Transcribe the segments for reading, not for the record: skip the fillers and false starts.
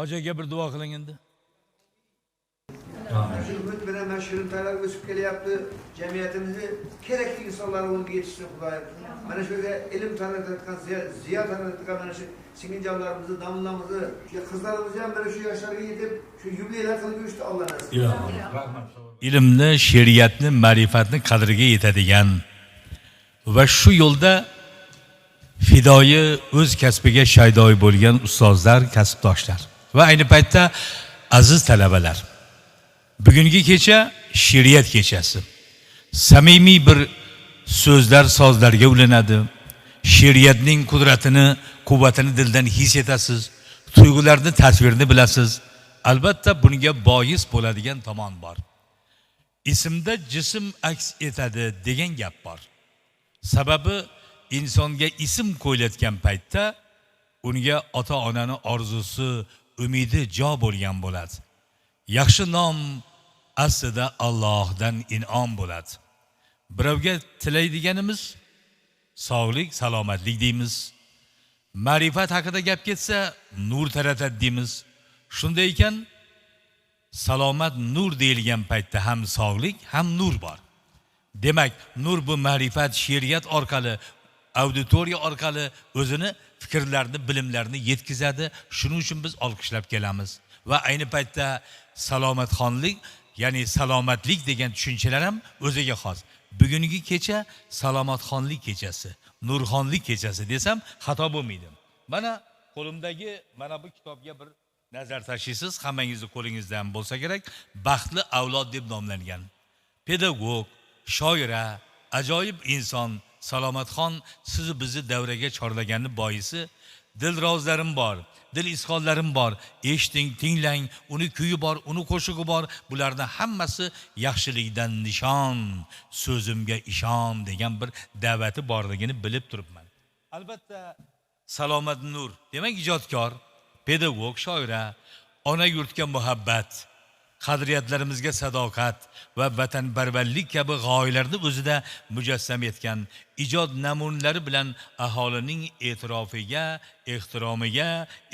Hoji aka, bir duo qiling endi. Shu umid bilan mana shirin taylar o'sib kelyapti. Jamiyatimizni kerakli insonlar bo'lib yetishsin, Xudoyim. Mana shu yerga ilm taratayotgan, ziyo taratayotgan mana shu singiljonlarimizni, domlamizni, qizlarimizni ham mana shu yoshlarga yetib, shu yubileylar qilib yurishdi, Alloh nasib Rahmat. Ilmni, she'riyatni, ma'rifatni qadriga yetadigan va shu yo'lda fidoyi, o'z kasbiga shaydoi bo'lgan ustozlar, kasbdoshlar va ayni paytda aziz talabalar. Bugungi kecha she'riyat kechasi. Samimiy bir so'zlar sozlarga ulanadi. She'riyatning qudratini, quvvatini dildan his etasiz. Tuyg'ularni tasvirini bilasiz. Albatta bunga bois bo'ladigan tomon bor. Ismda jism aks etadi degan gap bor. Sababi insonga ism qo'yilayotgan paytda unga ota-onani orzusi, umidi jo bo'lgan bo'ladi. Yaxshi nom aslida Allohdan in'om bo'ladi. Birovga tilaydiganimiz sog'lik, salomatlik deymiz. Ma'rifat haqida gap ketsa, nur taratadi deymiz. Shunday ekan, salomat nur deyilgan paytda ham sog'lik, ham nur bor. Demak, nur bu ma'rifat, she'riyat orqali, auditoriya orqali o'zini fikrlarini, bilimlarini yetkazadi. Shuning uchun biz olqishlab kelamiz. Va ayni paytda salomatxonlik, ya'ni salomatlik degan tushunchalar ham o'ziga xos. Bugungi kecha salomatxonlik kechasi, nurxonlik kechasi desam xato bo'lmaydi. Mana qo'limdagi mana bu kitobga bir nazar tashlaysiz, hammangizni qo'lingizda ham bo'lsa kerak. Baxtli avlod deb nomlangan. Pedagog, shoira, ajoyib inson Salomatxon sizni bizni davraga chorlagani boisi dil rozlarim bor, dil izhorlarim bor. Eshiting, tinglang, uni kuyi bor, uni qo'shig'i bor. Bularni hammasi yaxshilikdan nishon, so'zimga ishon degan bir da'vati borligini bilib turibman. Albatta Salomat Nur, demak ijodkor, pedagog, shoira, ona yurtga muhabbat, qadriyatlarimizga sadoqat va vatanparvarlik kabi g'oyalarni o'zida mujassam etgan ijod namunalari bilan aholining e'tirofiga, ehtiromiga,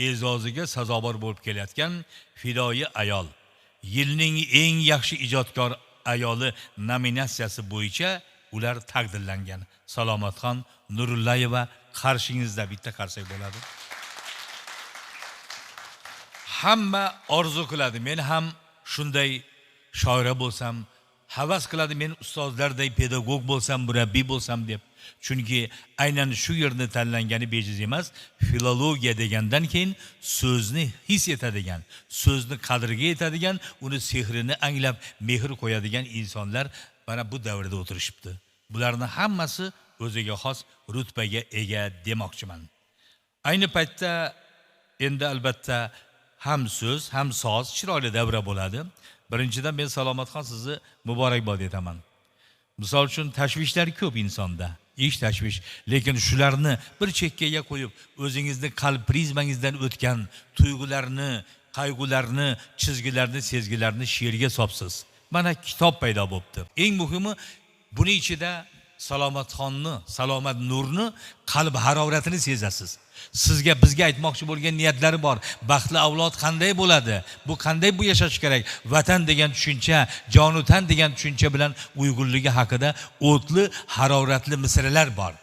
e'zoziga sazovor bo'lib kelayotgan fidoyi ayol. Yilning eng yaxshi ijodkor ayoli nominatsiyasi bo'yicha ular taqdirlangan. Salomatxon Nurullayeva qarshingizda, bitta qarsak bo'ladi. Hamma orzu qiladi, men ham shunday shoira bo'lsam, havas qiladi, men ustozlarday pedagog bo'lsam, murabbiy bo'lsam deb. Chunki aynan shu yerni tanlangani bejiz emas. Filologiya degandan keyin so'zni his etadigan, so'zni qadriga yetadigan, uni sehrini anglab mehr qo'yadigan insonlar mana bu davrda o'tirishibdi. Bularni hammasi o'ziga xos rutbaga ega demoqchiman. Ayni paytda endi albatta ham so'z, ham soz chiroyli davra bo'ladi. Birinchidan men, Salomatxon, sizni muborakbod etaman. Misol uchun, tashvishlar ko'p insonda, ish, tashvish, lekin shularni bir chekkaga qo'yib, o'zingizni qalb prizmangizdan o'tgan tuyg'ularni, qayg'ularni, chizgilarni, sezgilarni she'rga solibsiz. Mana kitob paydo bo'libdi. Eng muhimi, buni ichida Salomatxonni, Salomat Nurni qalb haroratini sezasiz. Sizga, bizga aytmoqchi bo'lgan niyatlari bor. Baxtli avlod qanday bo'ladi, bu qanday bu yashash kerak, vatan degan tushuncha, jonu tan degan tushuncha bilan uyg'unligi haqida o'tli, haroratli misralar bor.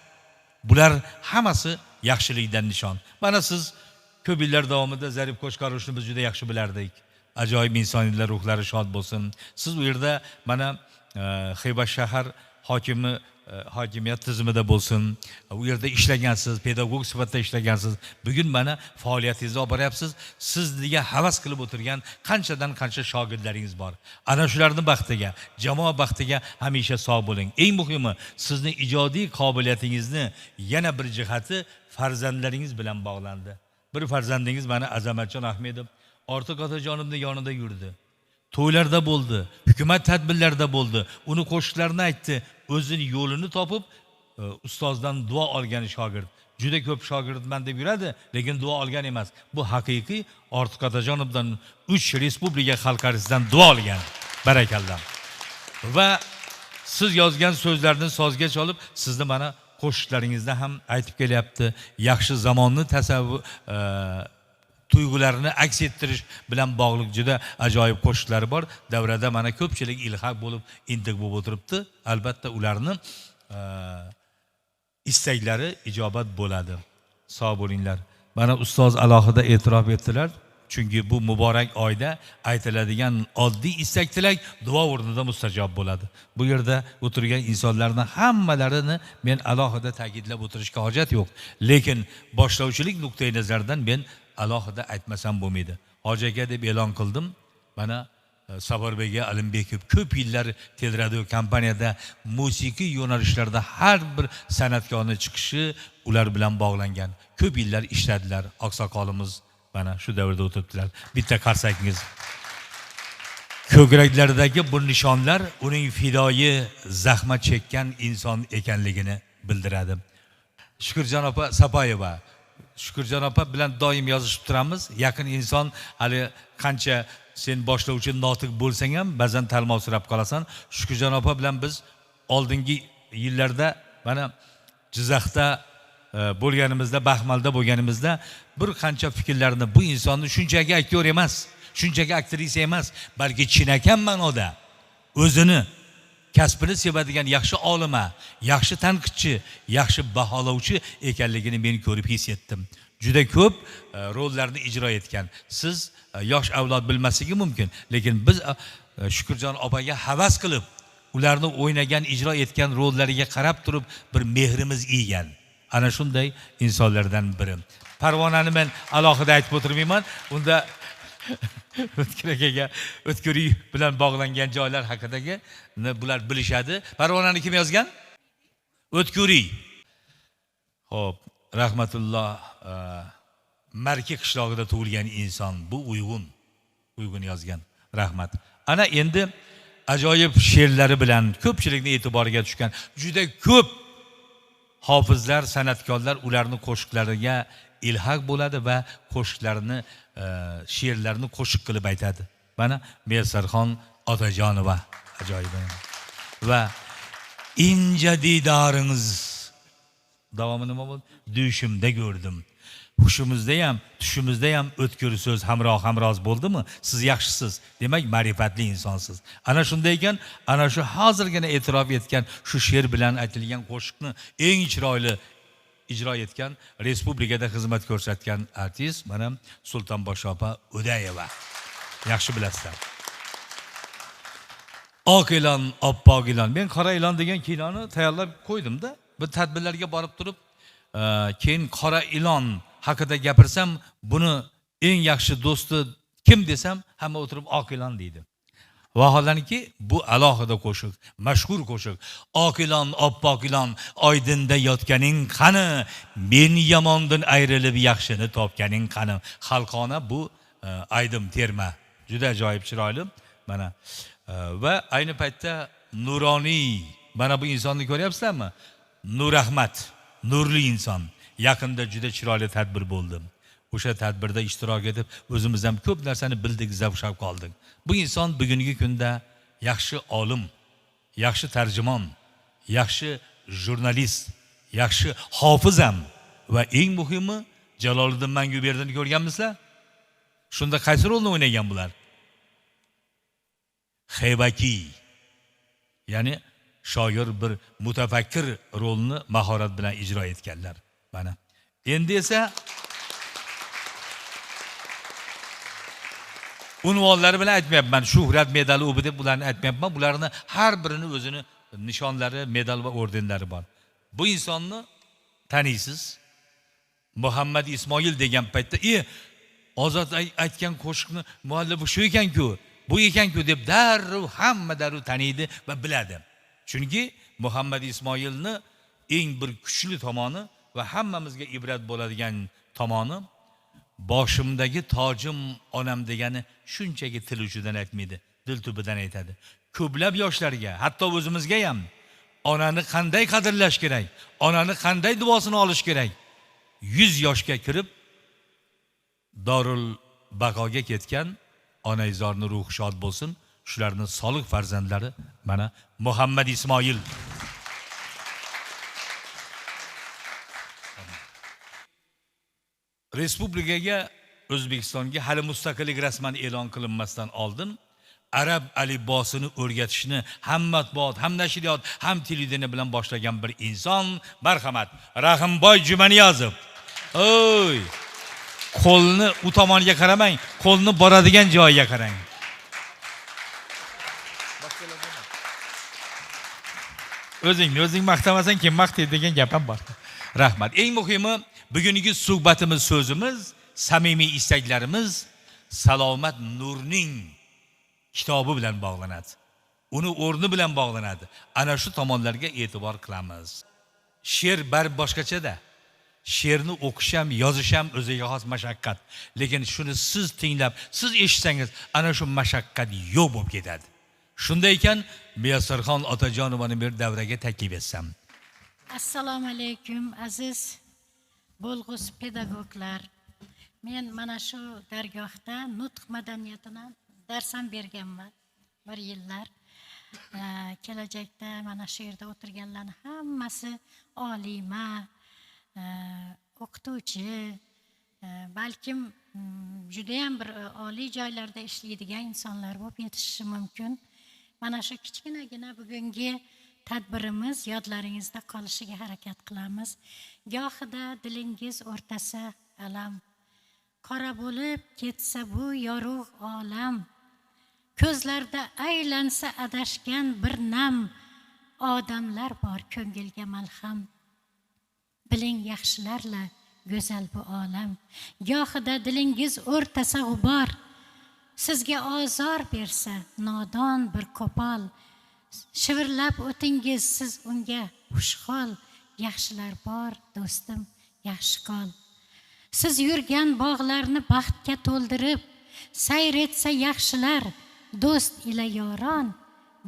Bular hammasi yaxshilikdan nishon. Mana siz ko'p yillar davomida Zarif Qo'chqorovni biz juda yaxshi bilardik. Ajoyib inson edilar, ruhlari shod bo'lsin. Siz u yerda mana Xiva shahar hokimi, hokimiyat tizimida bo'lsin, u yerda ishlagansiz, pedagog sifatida ishlagansiz. Bugun mana faoliyatingizni olib boryapsiz. Sizga havas qilib o'tirgan qanchadan qancha shogirdlaringiz bor. Ana shularni baxtiga, jamoa baxtiga hamisha sog' bo'ling. Eng muhimi, sizni ijodiy qobiliyatingizni yana bir jihati farzandlaringiz bilan bog'landi. Bir farzandingiz mana Azamatjon Ahmedov Ortiq otajonimni yonida yurdi, to'ylarda bo'ldi, hukumat tadbirlarida bo'ldi, uni qo'shiqlarini aytdi. O'zini yo'lini topib, ustozdan duo olgan shogird. Juda ko'p shogirdman deb yuradi, lekin duo olgan emas. Bu haqiqiy Ortiq Otajonovdan, 3 respublika xalq artistidan duo olgan. Barakallah. Va siz yozgan so'zlarni sozga cholib, sizni mana qo'shiqlaringizda ham aytib kelyapti. Yaxshi zamonni tasavvur tuyg'ularini aks ettirish bilan bog'liq juda ajoyib qo'shiqlari bor. Davrada mana ko'pchilik ilhaq bo'lib, intiq bo'lib o'tiribdi. Albatta ularni istaklari ijobat bo'ladi. Sog' bo'linglar. Mana ustoz alohida e'tirof etdilar. Chunki bu muborak oyda aytiladigan oddiy istak tilak duo o'rnida mustajob bo'ladi. Bu yerda o'tirgan insonlarning hammalarini men alohida ta'kidlab o'tirishga hojat yo'q. Lekin boshlovchilik nuqtai nazaridan men alohida aytmasam bo'lmaydi. Hoji aka deb e'lon qildim. Mana Sabarbek Alimbekov ko'p yillar teleradio kompaniyada musiqiy yo'nalishlarda har bir san'atkorning chiqishi ular bilan bog'langan. Ko'p yillar ishladilar. Oqsoqolimiz mana shu davrda o'tiribdilar. Bitta qarsakingiz. Ko'kraklaridagi bu nishonlar uning fidoyi zahmat chekkan inson ekanligini bildiradi. Shukurjon opa Sapoyeva. Shukurjon opa bilan doim yozishib turamiz. Yaqin inson, hali qancha sen boshlovchi notiq bo'lsang ham ba'zan talmovsirab qolasan. Shukurjon opa bilan biz oldingi yillarda mana Jizzaxda bo'lganimizda, Baxmalda bo'lganimizda bir qancha fikrlarni bu insonni shunchaki aktyor emas, shunchaki aktrisa emas, balki chinakam ma'noda o'zini kasbini sevadigan yaxshi olima, yaxshi tanqidchi, yaxshi baholovchi ekanligini men ko'rib his etdim. Juda ko'p rollarni ijro etgan. Siz yosh avlod bilmasligi mumkin, lekin biz Shukurjon opaga havas qilib, ularni o'ynagan, ijro etgan rollariga qarab turib bir mehrimiz iygan. Ana shunday insonlardan biri. Parvonani men alohida aytib o'tirmayman. Unda O'tkir akaga O'tkir bilan bog'langan joylar haqidagi bular bilishadi. Parvonani kim yozgan? O'tkuriy. Xo'p, rahmatulloh Marki qishlog'ida tug'ilgan inson, bu Uyg'un yozgan. Rahmat. Ana endi ajoyib she'rlari bilan ko'pchilikning e'tiboriga tushgan juda ko'p hofizlar, san'atkorlar ularning qo'shiqlariga ilhaq bo'ladi va qo'shiqlarini, she'rlarini qo'shiq qilib aytadi. Mana Miyasarxon Otajonova ajoyib. Va inja didoringiz davomi nima bo'ldi? Tushimda ko'rdim. Hushimizda ham, tushimizda ham o'tkir so'z hamroh hamroz bo'ldimi? Siz yaxshisiz, demak ma'rifatli insonsiz. Ana shunday ekan, ana shu hozirgina e'tirof etgan shu she'r bilan aytilgan qo'shiqni eng chiroyli ijro etgan, respublikada xizmat ko'rsatgan artist mana Sultonbosh opa O'dayeva. Yaxshi bilasizlar. Oq ilon, oppoq ilon. Men qora ilon degan kinoni tayyorlab qo'ydim-da. Bir tadbirlarga borib turib, keyin qora ilon haqida gapirsam, buni eng yaxshi do'sti kim desam, hamma o'tirib oq ilon deydi. Vaholanki bu alohida qo'shiq, mashhur qo'shiq. Oq ilon, oppoq ilon, oydinda yotganing qani? Men yomondan ayrilib yaxshini topganing qani? Xalqona bu aydim terma. Juda ajoyib chiroyli. Mana va ayni paytda nuroniy, mana bu insonni ko'ryapsizlarmi? Nurahmat, nurli inson. Yaqinda juda chiroyli tadbir bo'ldi. O'sha tadbirda ishtirok etib, o'zimiz ham ko'p narsani bildik, zavq oldik. Bu inson bugungi kunda yaxshi olim, yaxshi tarjimon, yaxshi jurnalist, yaxshi hofiz ham va eng muhimi Jaloliddin Manguberdini ko'rganmisizlar? Shunda qaysi rolni o'ynagan bular? Xevaki, ya'ni shoir bir mutafakkir rolni mahorat bilan ijro etganlar. Mana endi esa unvonlari bilan aytmayapman, shuhrat medali u bu deb bularni aytmayapman. Bularni har birini o'zini nishonlari, medal va ordenlari bor. Bu insonni taniysiz. Muhammad Ismoil degan paytda, Ozod aytgan qo'shiqni muallifi shu ekan-ku, bu ekan-ku deb darrov hamma darrov taniydi va biladi. Chunki Muhammad Ismoilni eng bir kuchli tomoni va hammamizga ibrat bo'ladigan tomoni boshimdagi tojim onam degani shunchaki til uchidan aytmaydi, dil tubidan aytadi. Ko'plab yoshlarga, hatto o'zimizga ham onani qanday qadrlash kerak, onani qanday duosini olish kerak. 100 yoshga kirib Dorul Baqoga ketgan onaizorning ruhi shod bo'lsin. Shularning solih farzandlari mana Muhammad Ismoil. Respublikaga O'zbekistonga hali mustaqillik rasman e'lon qilinmasdan oldin arab alifbosini o'rgatishni ham matbuot, ham nashriyot, ham televideniye bilan boshlagan bir inson. Marhamat, Rahimboy Jumaniyozov. Oy! Qo'lni u tomonga qaramang, qo'lni boradigan joyiga qarang. O'zingni o'zing maqtamasang kim maqtaydi degan gap ham bor. Rahmat. Eng muhimi, bugungi suhbatimiz, so'zimiz, samimiy istaklarimiz Salomat Nurning kitobi bilan bog'lanadi. Uni o'rni bilan bog'lanadi. Ana shu tomonlarga e'tibor qilamiz. She'r baribir boshqachada. She'rni o'qish ham, yozish ham o'ziga xos mashaqqat. Lekin shuni siz tinglab, siz eshitsangiz, ana shu mashaqqat yo'q bo'lib ketadi. Shunday ekan, Muyassarxon Otajonovani bir davraga taklif etsam. Assalomu alaykum, aziz bo'lg'us pedagoglar. Men mana shu dargohda nutq madaniyatidan dars ham berganman bir yillar. Kelajakda mana shu yerda o'tirganlarning hammasi olima, o'qituvchi, balkim judayam bir oliy joylarda ishlaydigan insonlar bo'lib yetishishi mumkin. Mana shu kichkinagina bugungi tadbirimiz yodlaringizda qolishiga harakat qilamiz. Gohida dilingiz o'rtasa alam, qora bo'lib ketsa bu yorug' olam, ko'zlarda aylansa adashgan bir nam, odamlar bor ko'ngilga malham. Biling yaxshilarla go'zal bu olam. Gohida dilingiz o'rtasa g'ubor, sizga ozor bersa nodon bir qo'pol, shivirlab o'tingiz siz unga xushhol. Yaxshilar bor do'stim, yaxshi qol. Siz yurgan bog'larni baxtga to'ldirib, sayr etsa yaxshilar do'st ila yoron,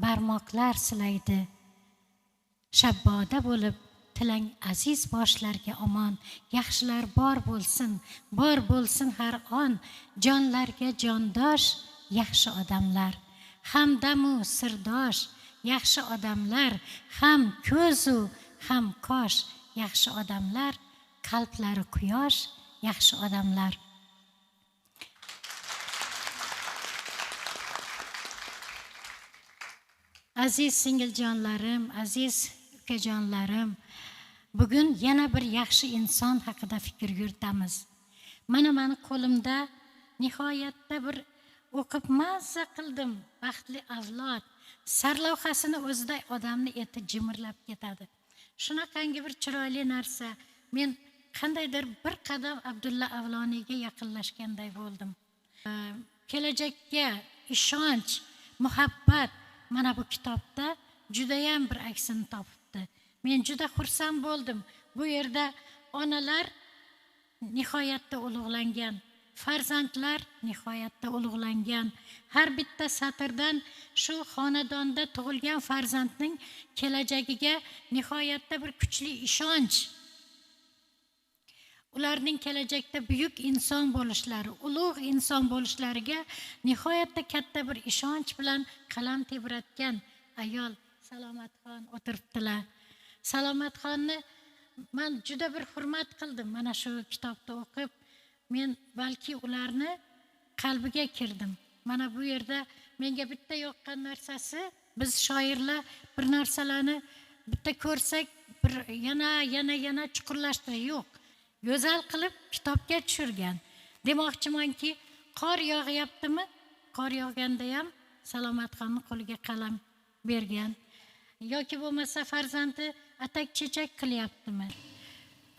barmoqlar silaydi shabboda bo'lib, tilang aziz boshlarga omon. Yaxshilar bor bo'lsin, bor bo'lsin har on, jonlarga jondosh yaxshi odamlar. Hamdamu sirdosh yaxshi odamlar, ham ko'zu ham qosh yaxshi odamlar, qalblari quyosh yaxshi odamlar. Aziz singiljonlarim, aziz ukajonlarim, bugun yana bir yaxshi inson haqida fikr yuritamiz. Mana meni qo'limda nihoyatda bir o'qib mazza qildim, baxtli avlod sarlavhasini o'zida odamni eti jimirlab ketadi. Shunaqangi bir chiroyli narsa. Men qandaydir bir qadam Abdulla Avloniyga yaqinlashganday bo'ldim. Kelajakka ishonch, muhabbat mana bu kitobda judayam bir aksini topibdi. Men juda xursand bo'ldim. Bu yerda onalar nihoyatda ulug'langan, farzandlar nihoyatda ulug'langan. Har bitta satrdan shu xonadonda tug'ilgan farzandning kelajagiga nihoyatda bir kuchli ishonch, ularning kelajakda buyuk inson bo'lishlari, ulug' inson bo'lishlariga nihoyatda katta bir ishonch bilan qalam tebratgan ayol Salomatxon o'tiribdilar. Salomatxonni men juda bir hurmat qildim. Mana shu kitobni o'qib, men balki ularni qalbiga kirdim. Mana bu yerda menga bitta yoqqan narsasi, biz shoirlar bir narsalarni bitta ko'rsak, bir yana yana yana chuqurlashtirish yo'q. Go'zal qilib kitobga tushirgan. Demoqchimanki, qor yog'yaptimi? Qor yog'ganda ham Salomatxonning qo'liga qalam bergan. Yoki bo'lmasa farzandi atak chechak qilyaptimi?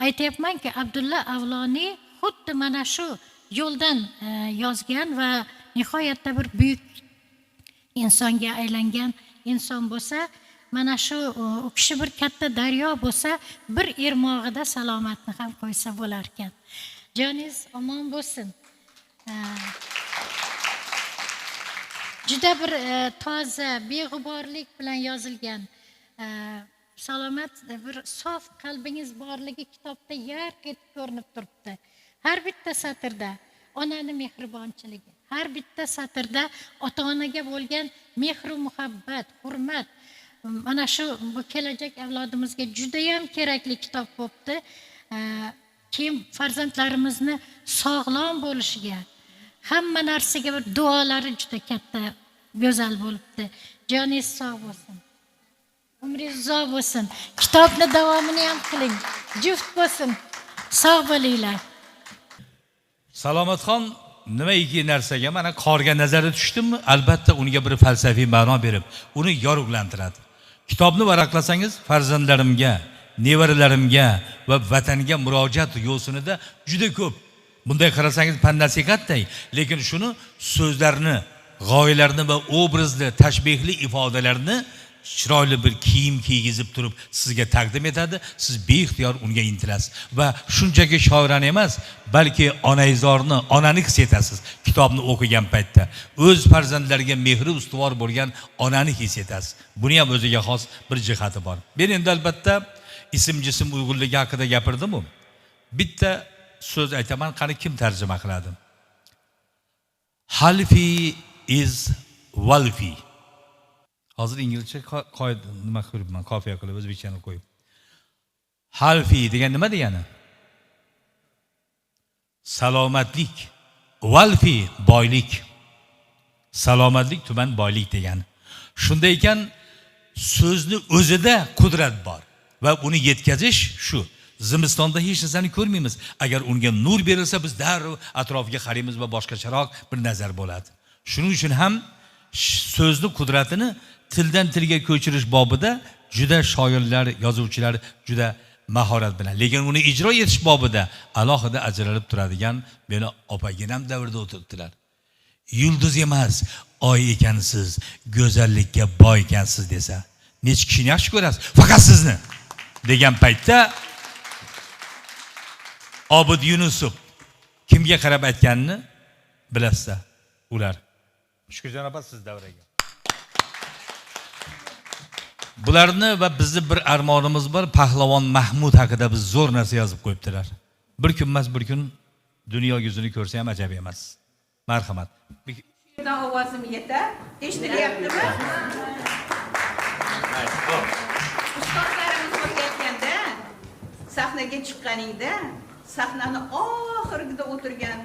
Aytyapmanki, Abdulla Avloniy xuddi mana shu yo'ldan yozgan va nihoyatda bir buyuk insonga aylangan inson bo'lsa, mana shu u kishi bir katta daryo bo'lsa, bir irmog'ida Salomatni ham qo'ysa bo'lar ekan. Joningiz omon bo'lsin. Juda bir toza, beg'uborlik bilan yozilgan. Salomat bir sof qalbingiz borligi kitobda yarq etib ko'rinib turibdi. Har bitta satrda onani mehribonchiligi, har bitta satrda ota-onaga bo'lgan mehru muhabbat, hurmat. Mana shu bu kelajak avlodimizga juda ham kerakli kitob bo'pti. Keyin farzandlarimizni sog'lom bo'lishiga, hamma narsaga bir duolari juda katta, go'zal bo'libdi. Joningiz sog' bo'lsin. Umringiz uzoq bo'lsin. Kitobni davomini ham qiling. Juft bo'lsin. Sog' bo'linglar. Salomatxon nimaiki narsaga, mana qorga nazari tushdimi, albatta unga bir falsafiy ma'no berib, uni yorug'lantiradi. Kitobni varaqlasangiz, farzandlarimga, nevaralarimga va vatanga murojaat yo'sinida juda ko'p. Bunday qarasangiz pand nasihatday, lekin shuni so'zlarni, g'oyalarni va obrazli, tashbehli ifodalarni chiroyli bir kiyim kiygizib turib sizga taqdim etadi. Siz beixtiyor unga intilasiz va shunchaki shoirani emas, balki onaizorni, onani his etasiz. Kitobni o'qigan paytda o'z farzandlariga mehri ustuvor bo'lgan onani his etasiz. Buni ham o'ziga xos bir jihati bor. Men endi albatta ism jism uyg'unligi haqida gapirdim-u. Bitta so'z aytaman, qani kim tarjima qiladi? Healthy is wealthy. Hozir inglizcha nima qilibman, qofiya qilib o'zbekchani qo'yib. Healthy degan nima degani? Salomatlik. Wealthy boylik. Salomatlik tuman boylik degani. Shunday ekan, so'zni o'zida qudrat bor va uni yetkazish shu. Zimistonda hech narsani ko'rmaymiz. Agar unga nur berilsa, biz darrov atrofiga qaraymiz va boshqacharoq bir nazar bo'ladi. Shuning uchun ham so'zni qudratini tildan tilga ko'chirish bobida juda shoirlar, yozuvchilar juda mahorat bilan, lekin uni ijro etish bobida alohida ajralib turadigan meni opaginam davrda o'tiribdilar. Yulduz emas, oy ekansiz, go'zallikka boy ekansiz desa, necha kishini yaxshi ko'rasiz, faqat sizni degan paytda Obid Yunusov kimga qarab aytganini bilasizlar ular. Shukurjon opa, siz davraga. Bularni va bizni bir armonimiz bor, Pahlavon Mahmud haqida biz zo'r narsa yozib qo'yibdilar. Bir kun emas, bir kun dunyo yuzini ko'rsa ham ajab emas. Marhamat. Yerdan ovozim yetar. Eshitilyaptimi? Ustozlarimiz o'rgatganda, sahnaga chiqqaningda, sahnani oxirida o'tirgan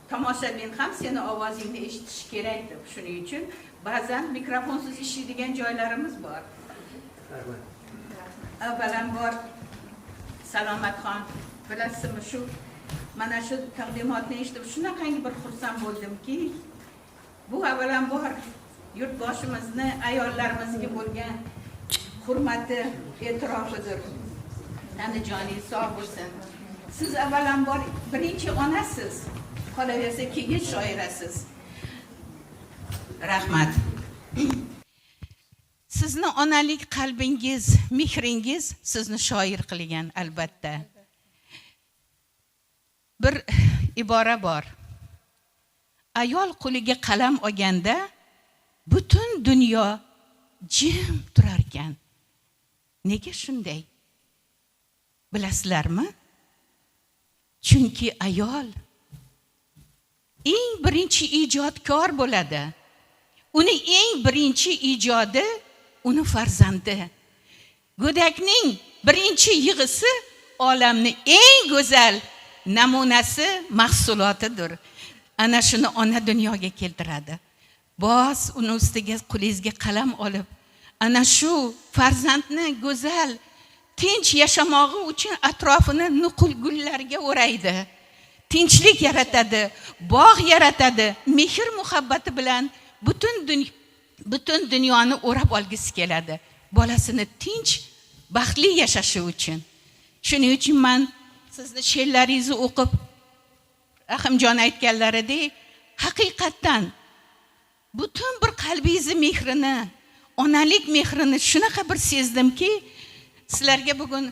tomoshabin ham seni ovozingni eshitishi kerak deb. Shuning uchun ba'zan mikrofonsiz ishlaydigan joylarimiz bor. Avvalambor Salomatxon, bilasizmi, shu mana shu taqdimotni eshitib shunaqangi bir xursand bo'ldimki, bu avvalambor yurtboshimizni ayollarimizga bo'lgan hurmati, e'tirofidir. Tani joningiz sog' bo'lsin. Siz avvalambor birinchi onasiz, qolaversa keyin shoirasiz. Rahmat. Sizni onalik qalbingiz, mehringiz sizni shoir qilgan albatta. Bir ibora bor. Ayol qo'liga qalam olganda butun dunyo jim turar ekan. Nega shunday? Bilasizlarmi? Chunki ayol eng birinchi ijodkor bo'ladi. Uni eng birinchi ijodi uni farzandi. Go'dakning birinchi yig'isi olamni eng go'zal namunasi, mahsulotidir. Ana shuni ona dunyoga keltiradi. Bos uni ustiga qo'lingizga qalam olib, ana shu farzandni go'zal, tinch yashamog'i uchun atrofini nuqul gullarga o'raydi. Tinchlik yaratadi, bog' yaratadi, mehr muhabbati bilan butun dunyoni o'rab olgisi keladi. Bolasini tinch, baxtli yashashi uchun. Shuning uchun men sizni she'rlaringizni o'qib, Rahimjon aytganlaridek, haqiqatdan butun bir qalbingizni mehrini, onalik mehrini shunaqa bir sezdimki, sizlarga bugun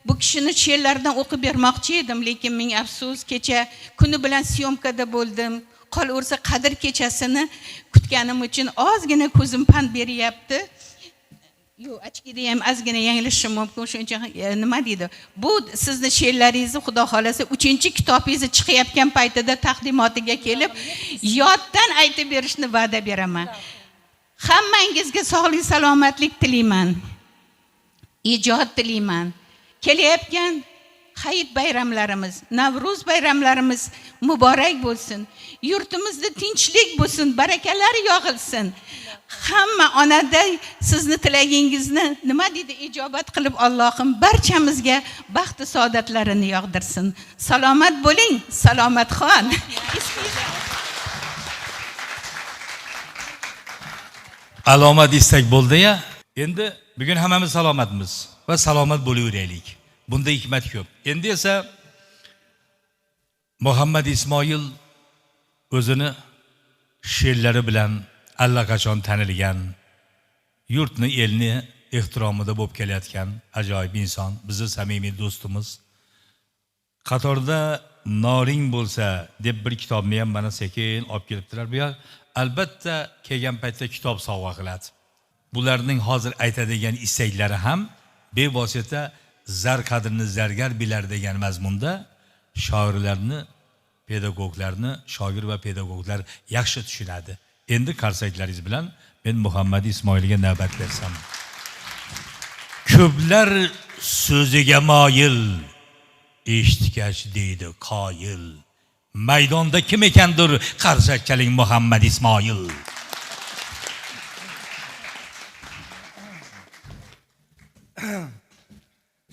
bu kishini she'rlaridan o'qib bermoqchi edim, lekin ming afsus, kecha kuni bilan syomkada bo'ldim. Qolaversa qadr kechasini kutganim uchun ozgina ko'zim pand beryapti. Yo'q, ochkida ham ozgina yanglishishim mumkin, shuning uchun nima deydi? Bu sizni she'rlaringizni Xudo xolasa 3-kitobingizni chiqayotgan paytida taqdimotiga kelib, yoddan aytib berishni va'da beraman. Hammangizga sog'lik, salomatlik tilayman. Ijod tilayman. Kelayotgan Hayit bayramlarimiz, Navruz bayramlarimiz muborak bo'lsin. Yurtimizda tinchlik bo'lsin, barakalar yog'ilsin. Hamma onaday sizni tilagingizni nima deydi ijobat qilib Allohim barchamizga baxt saodatlarini yog'dirsin. Salomat bo'ling, Salomatxon. Alomat istak bo'ldi-ya. Endi bugun hammamiz salomatmiz va salomat bo'laveraylik. Bunda hikmat ko'p. Endi esa Muhammad Ismoil o'zini she'rlari bilan allaqachon tanilgan, yurtni, elni ehtiromida bo'lib kelayotgan ajoyib inson, bizni samimiy do'stimiz. Qatorda noring bo'lsa deb bir kitobni ham mana sekin olib kelibdilar. Bu yer albatta kelgan paytda kitob sovg'a qiladi. Bularning hozir aytadigan istaklari ham bevosita zar qadrini zargar bilar degan mazmunda shoirlarni, pedagoglarni, shogird va pedagoglar yaxshi tushunadi. Endi qarsaklaringiz bilan men Muhammad Ismoilga navbat bersam. Ko'plar so'ziga moyil, eshitgach deydi qoyil. Maydonda kim ekandir qarsak chaling Muhammad Ismoil.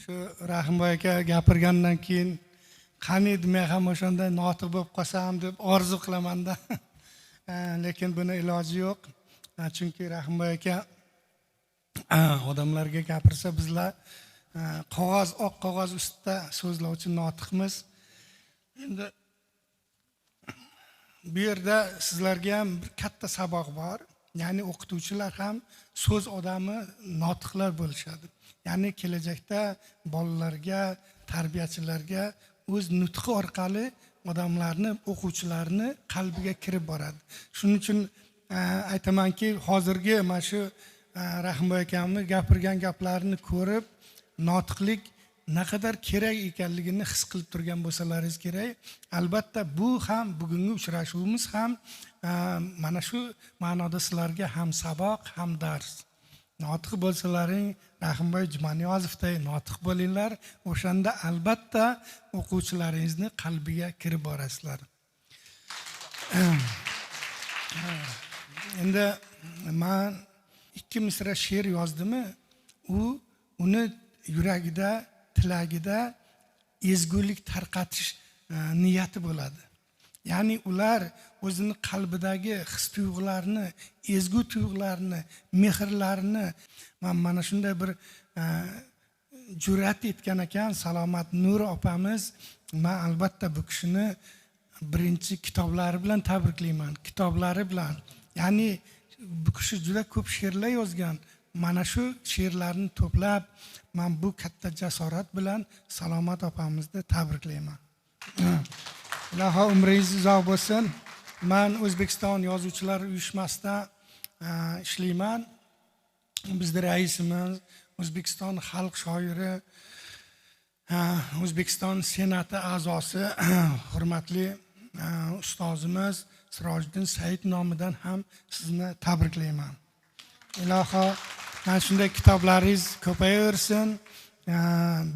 Shu Rahimboy aka gapirgandan keyin qani edi men ham o'shanday notiq bo'lib qolsam deb orzu qilamanda. Lekin buni iloji yo'q. Chunki Rahimboy aka odamlarga gapirsa bizlar qog'oz, oq qog'oz ustida so'zlovchi notiqmiz. Endi bu yerda sizlarga ham bir katta saboq bor. Ya'ni o'qituvchilar ham so'z odami notiqlar bo'lishadi. Ya'ni kelajakda bolalarga, tarbiyachilarga o'z nutqi orqali odamlarni, o'quvchilarni qalbiga kirib boradi. Shuning uchun aytamanki, hozirgi mana shu Rahimboy akamni gapirgan gaplarini ko'rib, notiqlik naqadar kerak ekanligini his qilib turgan bo'lsalaringiz kerak. Albatta bu ham bugungi uchrashuvimiz ham mana shu ma'noda sizlarga ham saboq, ham dars. Notiq bo'lsalaring Rahimboy Jumaniyozovday notiq bo'linglar, o'shanda albatta o'quvchilaringizni qalbiga kirib borasizlar. Endi men 2 misra she'r yozdimi, u uni yuragida, tilagida ezgulik tarqatish niyati bo'ladi. Ya'ni ular o'zini qalbidagi his tuyg'ularni, ezgu tuyg'ularni, mehrlarni mana shunday bir jur'at etgan ekan Salomat Nur opamiz. Men albatta bu kishini birinchi kitoblari bilan tabriklayman, kitoblari bilan. Ya'ni bu kishi juda ko'p she'rlar yozgan. Mana shu she'rlarni to'plab, men bu katta jasorat bilan Salomat opamizni tabriklayman. Iloho umringiz uzoq bo'lsin. Men O'zbekiston Yozuvchilar uyushmasida ishlayman. Bizning raisimiz O'zbekiston xalq shoiri, O'zbekiston Senati a'zosi, hurmatli ustozimiz Sirojiddin Said nomidan ham sizni tabriklayman. Iloho mana shunday kitoblaringiz ko'payaversin.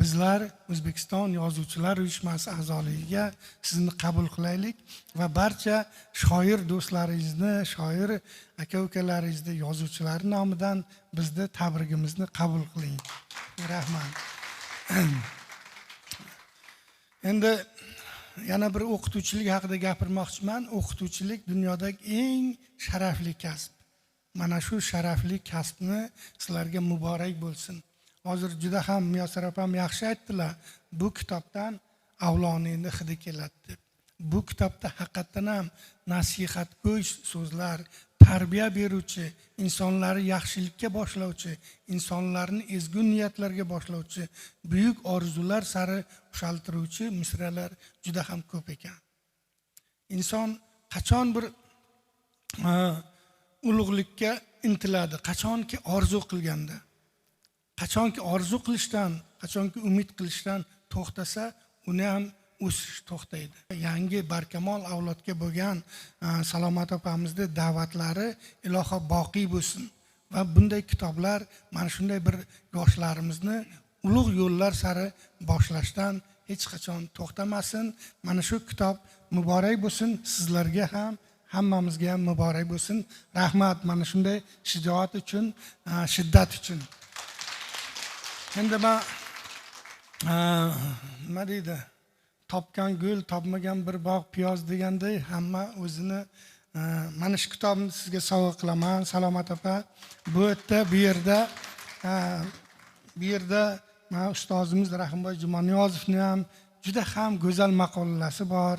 Bizlar O'zbekiston Yozuvchilar uyushmasi a'zoligiga sizni qabul qilaylik va barcha shoir do'stlaringizni, shoir aka-ukalaringizni, yozuvchilar nomidan bizni tabrigimizni qabul qiling. Rahmat. Endi yana bir o'qituvchilik haqida gapirmoqchiman. O'qituvchilik dunyodagi eng sharafli kasb. Mana shu sharafli kasbni sizlarga muborak bo'lsin. Hozir juda ham Muyassar opam yaxshi aytdilar. Bu kitobdan avloningni hidi keladi deb. Bu kitobda haqiqatan ham nasihatgo'y so'zlar, tarbiya beruvchi, insonlarni yaxshilikka boshlovchi, insonlarni ezgu niyatlarga boshlovchi, buyuk orzular sari ushaltiruvchi misralar juda ham ko'p ekan. Inson qachon bir ulug'likka intiladi, qachonki orzu qilganda. Qachonki orzu qilishdan, qachonki umid qilishdan to'xtasa, uni ham o'sish to'xtaydi. Yangi barkamol avlodga bo'lgan Salomat opamizni da'vatlari iloho boqiy bo'lsin va bunday kitoblar mana shunday bir yoshlarimizni ulug' yo'llar sari boshlashdan hech qachon to'xtamasin. Mana shu kitob muborak bo'lsin, sizlarga ham, hammamizga ham muborak bo'lsin. Rahmat mana shunday shijoat uchun, shiddat uchun. Endi man nima deydi, topgan gul, topmagan bir bog' piyoz deganday, hamma o'zini mana shu kitobni sizga sovg'a qilaman, Salomat opa. Bu yerda, bu yerda mana ustozimiz Rahimboy Jumaniyozovni ham juda ham go'zal maqolalasi bor,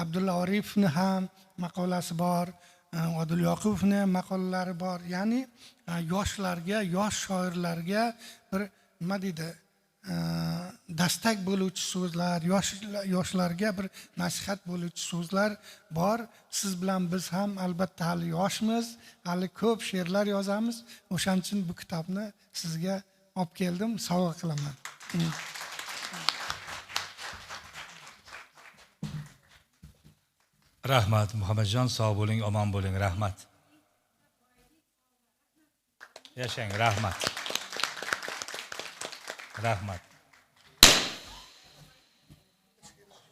Abdulla Oripovni ham maqolasi bor, Odil Yoqubovni ham maqolalari bor. Ya'ni yoshlarga, yosh shoirlarga bir nima deydi, dastak bo'luvchi so'zlar, yoshlarga bir nasihat bo'luvchi so'zlar bor. Siz bilan biz ham albatta hali yoshmiz, hali ko'p she'rlar yozamiz. O'shaning uchun bu kitobni sizga olib keldim, sovg'a qilaman. Rahmat Muhammadjon, sog' bo'ling, omon bo'ling, rahmat. Yashang, rahmat. Rahmat.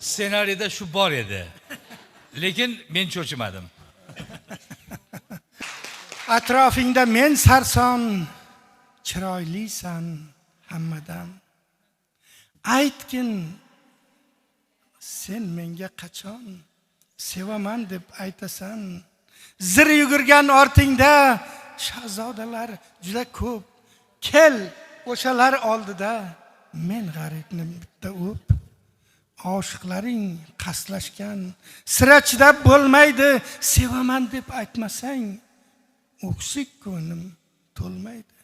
Ssenariyda shu bor edi. Lekin men cho'chimadim. Atrofingda men sarson, chiroylisan hammadan. Aytgin sen menga qachon sevaman deb aytasan. Zir yugurgan ortingda shahzodalar juda ko'p. Kel o'shalar oldida men g'aribni bitta o'p. Oshiqlaring qasdlashgan, sira chidab bo'lmaydi. Sevaman deb aytmasang o'ksik ko'nglim to'lmaydi.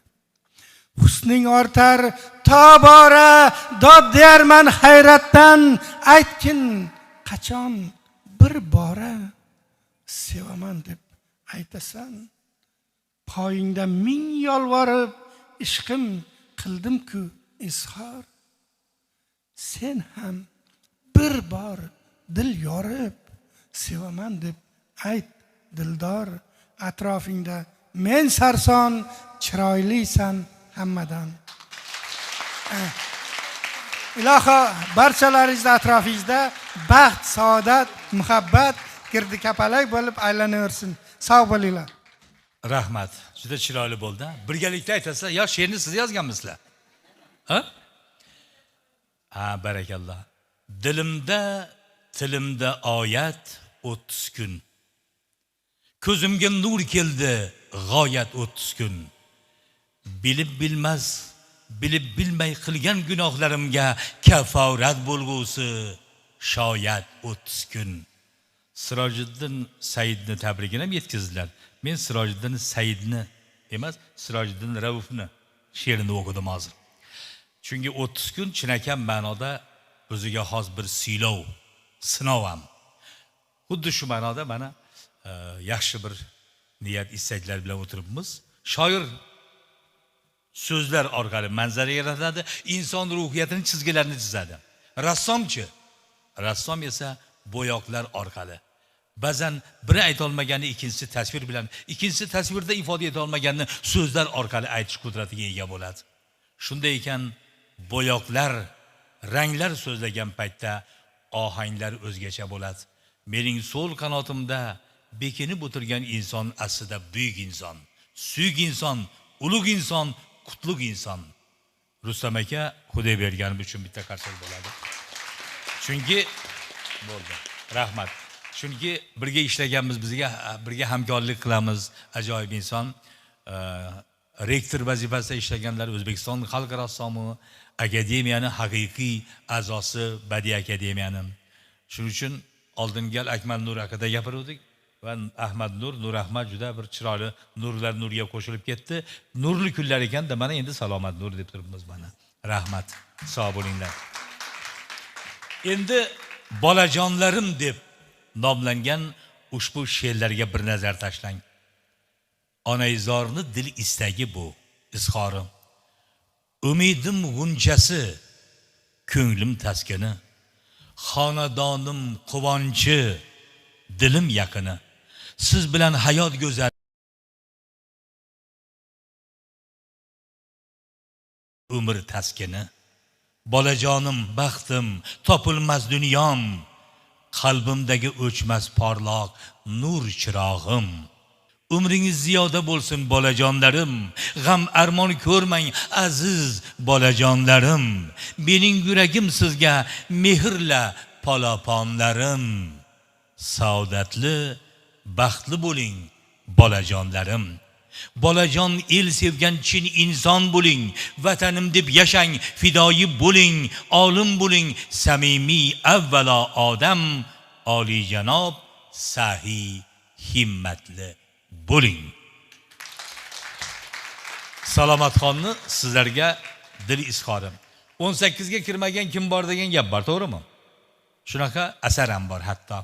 Husning ortar tobora, dod deyarman hayratdan. Aytgin qachon bir bora sevaman deb aytasan. Poyingda ming yolvorib ishqim qildim-ku izhor. Sen ham bir bor dil yorib sevaman deb ayt dildor. Atrofingda men sarson, chiroylisan hammadan. Iloho barchalaringizni atrofingizda baxt, saodat, muhabbat girdi kapalak bo'lib aylanaversin. Sog' bo'linglar. Rahmat. Juda chiroyli bo'ldi. Birgalikda aytasizlar, yo she'rni siz yozganmisizlar? Ha? Ha, barakalloh. Dilimda, tilimda oyat 30 kun. Ko'zimga nur keldi g'oyat 30 kun. Bilib bilmas, bilib bilmay qilgan gunohlarimga kaforat bo'lgusi shoyat 30 kun. Sirojiddin Saidni tabrigini ham yetkazdilar. Men Sirojiddin Saidni emas, Sirojiddin Raufni she'rini o'qidim hozir. Chunki 30 kun chinakam ma'noda o'ziga xos bir siylov, sinov ham. Xuddi shu ma'noda mana yaxshi bir niyat, istaklar bilan o'tiribmiz. Shoir so'zlar orqali manzara yaratadi, inson ruhiyatini chizgilarini chizadi. Rassomchi, rassom esa bo'yoqlar orqali. Ba'zan biri aytolmaganini ikkinchisi tasvir bilan, ikkinchisi tasvirda ifoda eta olmaganini so'zlar orqali aytish qudratiga ega bo'ladi. Shunday ekan, bo'yoqlar, ranglar so'zlagan paytda ohanglar o'zgacha bo'ladi. Mening so'l qanotimda bekinib o'tirgan inson aslida buyuk inson, suyuk inson, ulug' inson, qutlug' inson. Rustam aka Xudoyberganov uchun bitta qarsak bo'ladi. Chunki bo'ldi. Rahmat. Chunki birga ishlaganmiz, bizga birga hamkorlik qilamiz, ajoyib inson. Rektor vazifasida ishlaganlar, O'zbekiston xalq rassomi, akademiyani haqiqiy a'zosi, badiiy akademiyani. Shuning uchun oldingi gal Akmal Nur haqida gapiruvdik va Ahmad Nur, Nur Ahmad juda bir chiroyli nurlar nurga qo'shilib ketdi. Nurli kunlar ekanda mana endi Salomat Nur deb turibmiz mana. Rahmat. Sog' bo'linglar. Endi bolajonlarim deb nomlangan ushbu she'rlarga bir nazar tashlang. Onaizorni dil istagi bu, izhori. Umidim g'unchasi, ko'nglim taskini, xonadonim quvonchi, dilim yaqini. Siz bilan hayot go'zal, umr taskini. Bolajonim, baxtim, topilmas dunyom, qalbimdagi o'chmas porloq nur chirog'im. Umringiz ziyoda bo'lsin bolajonlarim, g'am armon ko'rmang aziz bolajonlarim. Mening yuragim sizga mehrla polaponlarim. Saodatli, baxtli bo'ling bolajonlarim. Bolajon el sevgan chin inson bo'ling, vatanim deb yashang, fidoyi bo'ling, olim bo'ling, samimiy avvalo odam, oliyjanob, sahiy, himmatli bo'ling. Salomatxonni sizlarga dil izhorim. 18 ga kirmagan kim bor degan gap bor, to'g'rimi? Shunaqa asar ham bor hatto.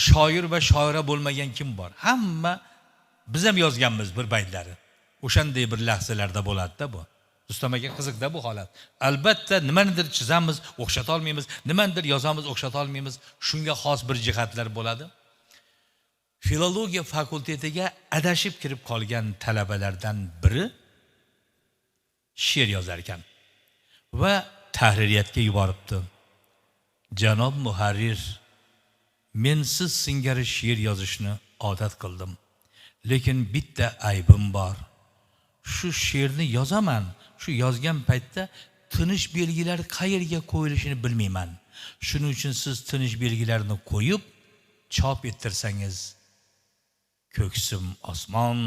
Shoir va shoira bo'lmagan kim bor? Hamma biz ham yozganmiz bir baytlari. O'shanday bir lahzalarda bo'ladi-da bu. Rustam aka qiziqda bu holat. Albatta nimanidir chizamiz, o'xshata olmaymiz, nimanidir yozamiz, o'xshata olmaymiz. Shunga xos bir jihatlar bo'ladi. Filologiya fakultetiga adashib kirib qolgan talabalardan biri she'r yozar ekan va tahririyatga yuboribdi. Janob muharrir, men siz singari she'r yozishni odat qildim. Lekin bitta aybim bor. Shu she'rni yozaman, shu yozgan paytda tinish belgilari qayerga qo'yilishini bilmayman. Shuning uchun siz tinish belgilarini qo'yib chop ettirsangiz, ko'ksim osmon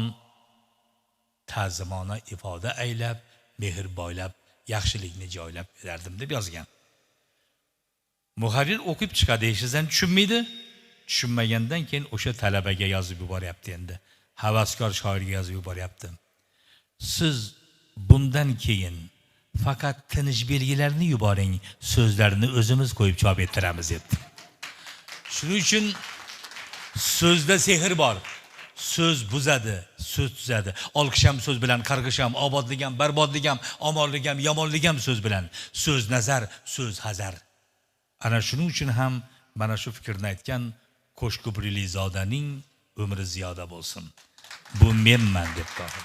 ta'zimona ifoda aylab, mehr boylab, yaxshilikni joylab berardim deb yozgan. Muharrir o'qib chiqadi, hech tushunmaydi. Tushunmagandan keyin o'sha talabaga yozib yuboryapti endi. Havaskor shoirga yozib yuboryapti. Siz bundan keyin faqat tinish belgilarini yuboring, so'zlarini o'zimiz qo'yib chop ettiramiz debdi. Shuning uchun so'zda sehr bor. So'z buzadi, so'z tuzadi. Olqish ham so'z bilan, qarg'ish ham, obodlik ham, barbodlik ham, omonlik ham, yomonlik ham so'z bilan. So'z nazar, so'z hazar. Ana shuning uchun ham mana shu fikrni aytgan Qo'shko'prilizodaning umri ziyoda bo'lsin. Bu menman deb to'g'ri.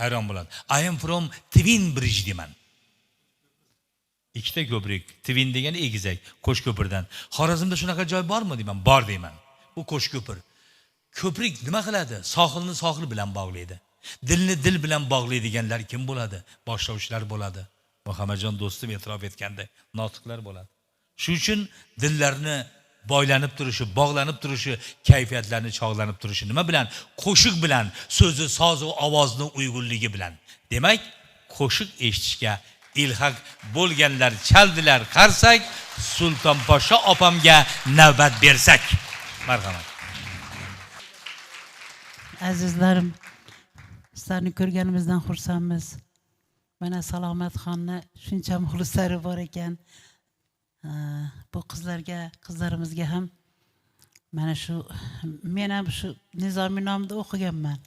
Hayron bo'ladi. I am from Twin Bridge deyman. Ikkita ko'prik, Twin degani egizak, Qo'shko'pirdan. Xorazmda shunaqa joy bormi deyman? Bor deyman. Bu Qo'shko'pir. Ko'prik nima qiladi? Sohilni sohil bilan bog'laydi. Dilni dil bilan bog'laydiganlar kim bo'ladi? Boshlovchilar bo'ladi. Muhammadjon do'stim e'tirof etganda, notiqlar bo'ladi. Shuning uchun dillarni boylanib turishi, bog'lanib turishi, kayfiyatlarni chog'lanib turishi nima bilan? Qo'shiq bilan, so'zi, sozi va ovozni uyg'unligi bilan. Demak, qo'shiq eshitishga ilhaq bo'lganlar chaldilar qarsak, Sulton Pasha opamga navbat bersak. Marhamat. Azizlarim, sizlarni ko'rganimizdan xursandmiz. Mana Salomatxonni shuncha muxlislari bor ekan. Bu qizlarga, qizlarimizga ham mana shu, men ham shu Nizomiy nomida o'qiganman.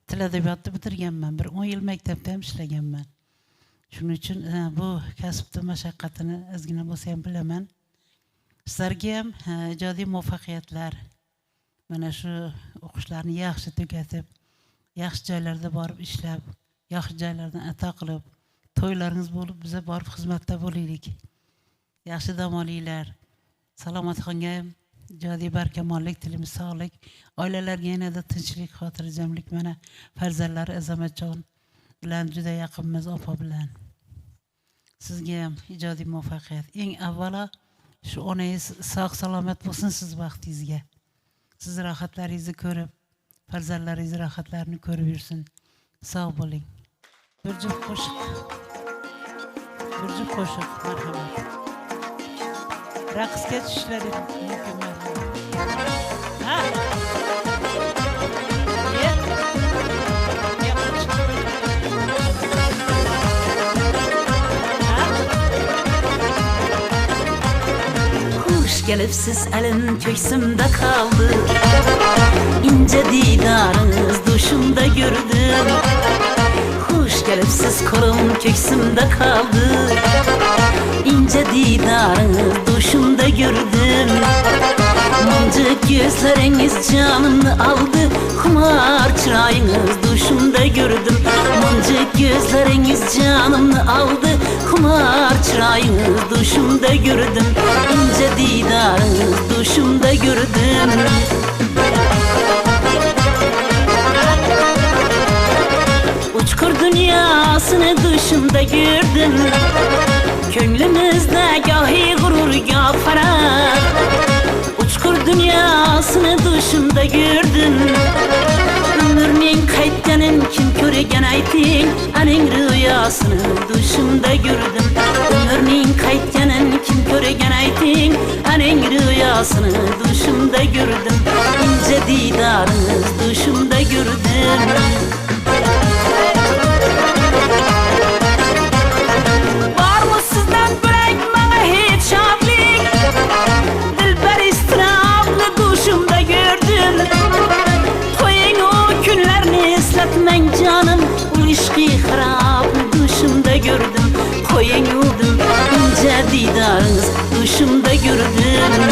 Til adabiyotni bitirganman. Bir 10 yil maktabda ham ishlaganman. Shuning uchun bu kasbni mashaqqatini ozgina bo'lsa ham bilaman. Sizlarga ham ijodiy muvaffaqiyatlar, mana shu o'qishlarni yaxshi tugatib, yaxshi joylarda borib ishlab, yaxshi joylardan ato qilib, to'ylaringiz bo'lib, biza borib xizmatda bo'laylik. Yaxshi dam olinglar. Salomatxonga ham ijodiy barkamollik tilaymiz, sog'lik, oilalarga yanada tinchlik, xotirjamlik. Mana farzandlari Azamatjon bilan juda yaqinmiz, opa bilan. Sizga ham ijodiy muvaffaqiyat. Eng avvalo shu onangiz sog' salomat bo'lsin siz baxtingizga. Siz rohatlaringizni ko'rib, farzandlaringiz rohatlarini ko'rib yursin. Sog' bo'ling. Bir juft qo'shiq. Bir juft qo'shiq, marhamat. Raqsga tushishlari mumkin, marhamat. Ha? Ye. Ye, qo'shiq. Ha? Hoş gelipsiz elin köksümde kaldı. İnce didarınız duşumda gördüm. Hoş gelipsiz kolum köksümde kaldı. İnce didarınız duşumda gördüm. Mıncık gözleriniz canımı aldı. Kumar çırayınız duşumda gördüm. Mıncık gözleriniz canımı aldı. Xumar chiroyingiz dushumda gördüm, ince didarınız duşumda gördüm. Uçkur dünyasını duşumda gördüm. Könglimizde gahi gurur gah farah. Uçkur dünyasını duşumda gördüm. Ömürning qaytganin kim ko'rgan ayting, aning rüyasını duşumda gördüm. Ömürning qaytganin kim ko'rgan ayting, aning rüyasını duşumda gördüm. İnce didarınız duşumda gördüm. Varmı sizden bırak bana hiç şadlik, dilber istirablı duşumda gördüm. Qo'ying o günlerni eslatmang canım, ul ishqi xarobni duşumda gördüm. Qo'ying udim ince didarınız duşumda gördüm.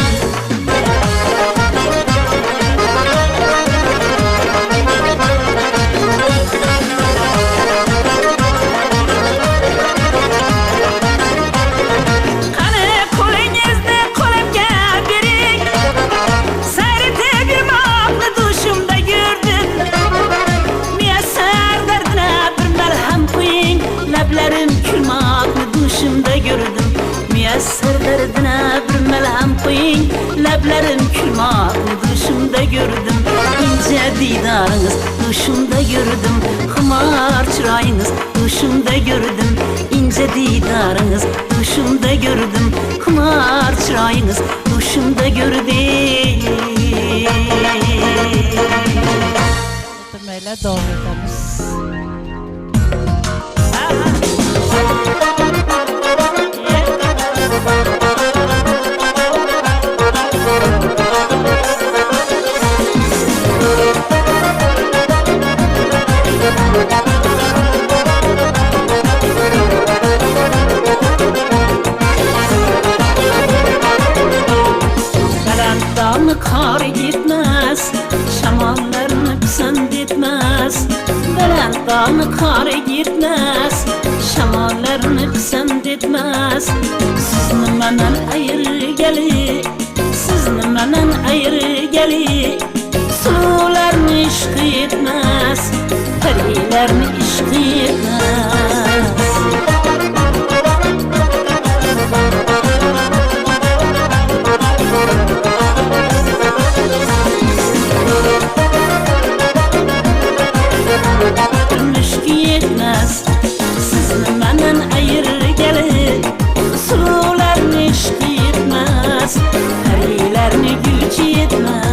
Müyesser derdine bir melhem koyun, leblerim külmakni duşumda gördüm. İnce didarınız duşumda gördüm, xumar chiroyingiz duşumda gördüm. İnce didarınız duşumda gördüm, xumar chiroyingiz duşumda gördüm. O'tirmanglar, davom etamiz. Baland dağını qor yetmez, şamollarni pisand etmez. Baland dağını qor yetmez, şamollarni pisand etmez. Sizni mendan ayirgali, sizni mendan ayirgali, suluvlarni ishqi yetmez, parilarni ishqi yetmez. Müşkü yetmez, sizni mendan ayirgali, suluvlarni ishqi yetmez, parilarni gücü yetmez.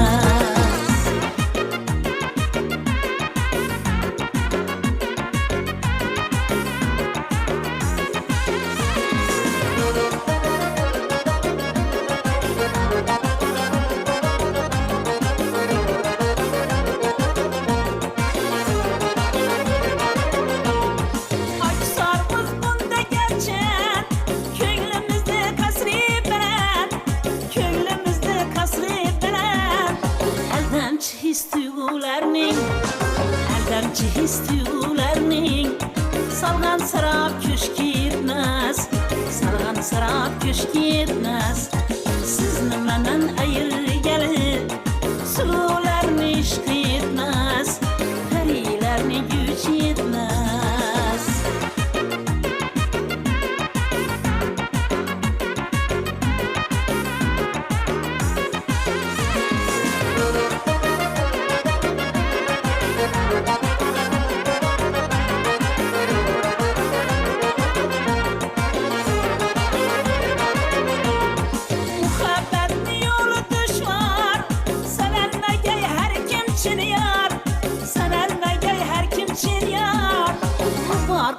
Aldamchi his tuyg'ularning solgan sarob ko'shki yetmas, solgan sarob ko'shki yetmas. Sizni mendan ayirgali, suluvlarni ishqi yetmas, parilarni güchi yetmas.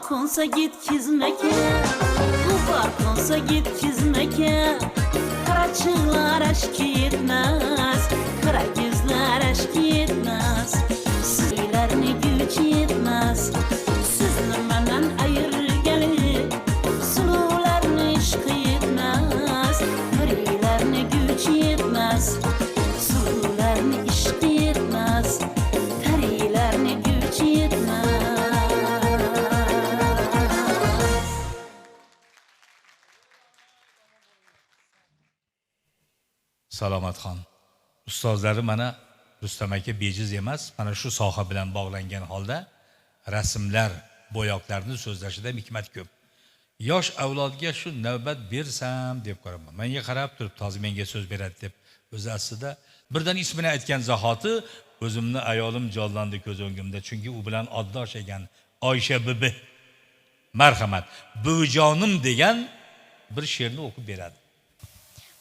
Konsa git kizmeke, gubar konsa git kizmeke. Kara çığlar aşkı yetmez, kara gözler aşkı yetmez. Sizlerni güç yetmez, sizni menden ayırgali, suluvlarni ishqi yetmez, parilarni güç yetmez, suluvlarni ishqi yetmez, parilarni güç yetmez. Salomatxon. Ustozlari mana Rustam aka bejiz emas, mana shu soha bilan bog'langan holda rasmlar, bo'yoqlarni so'zlashida hikmat ko'p. Yosh avlodga shu navbat bersam deb ko'raman. Menga qarab turib hozir menga so'z beradi deb o'zi aslida birdan ismini aytgan zahoti o'zimni ayolim jonlandi ko'z o'ngimda, chunki u bilan oddosh ekan Oysha bibi. Marhamat, buvijonim degan bir she'rni o'qib beradi.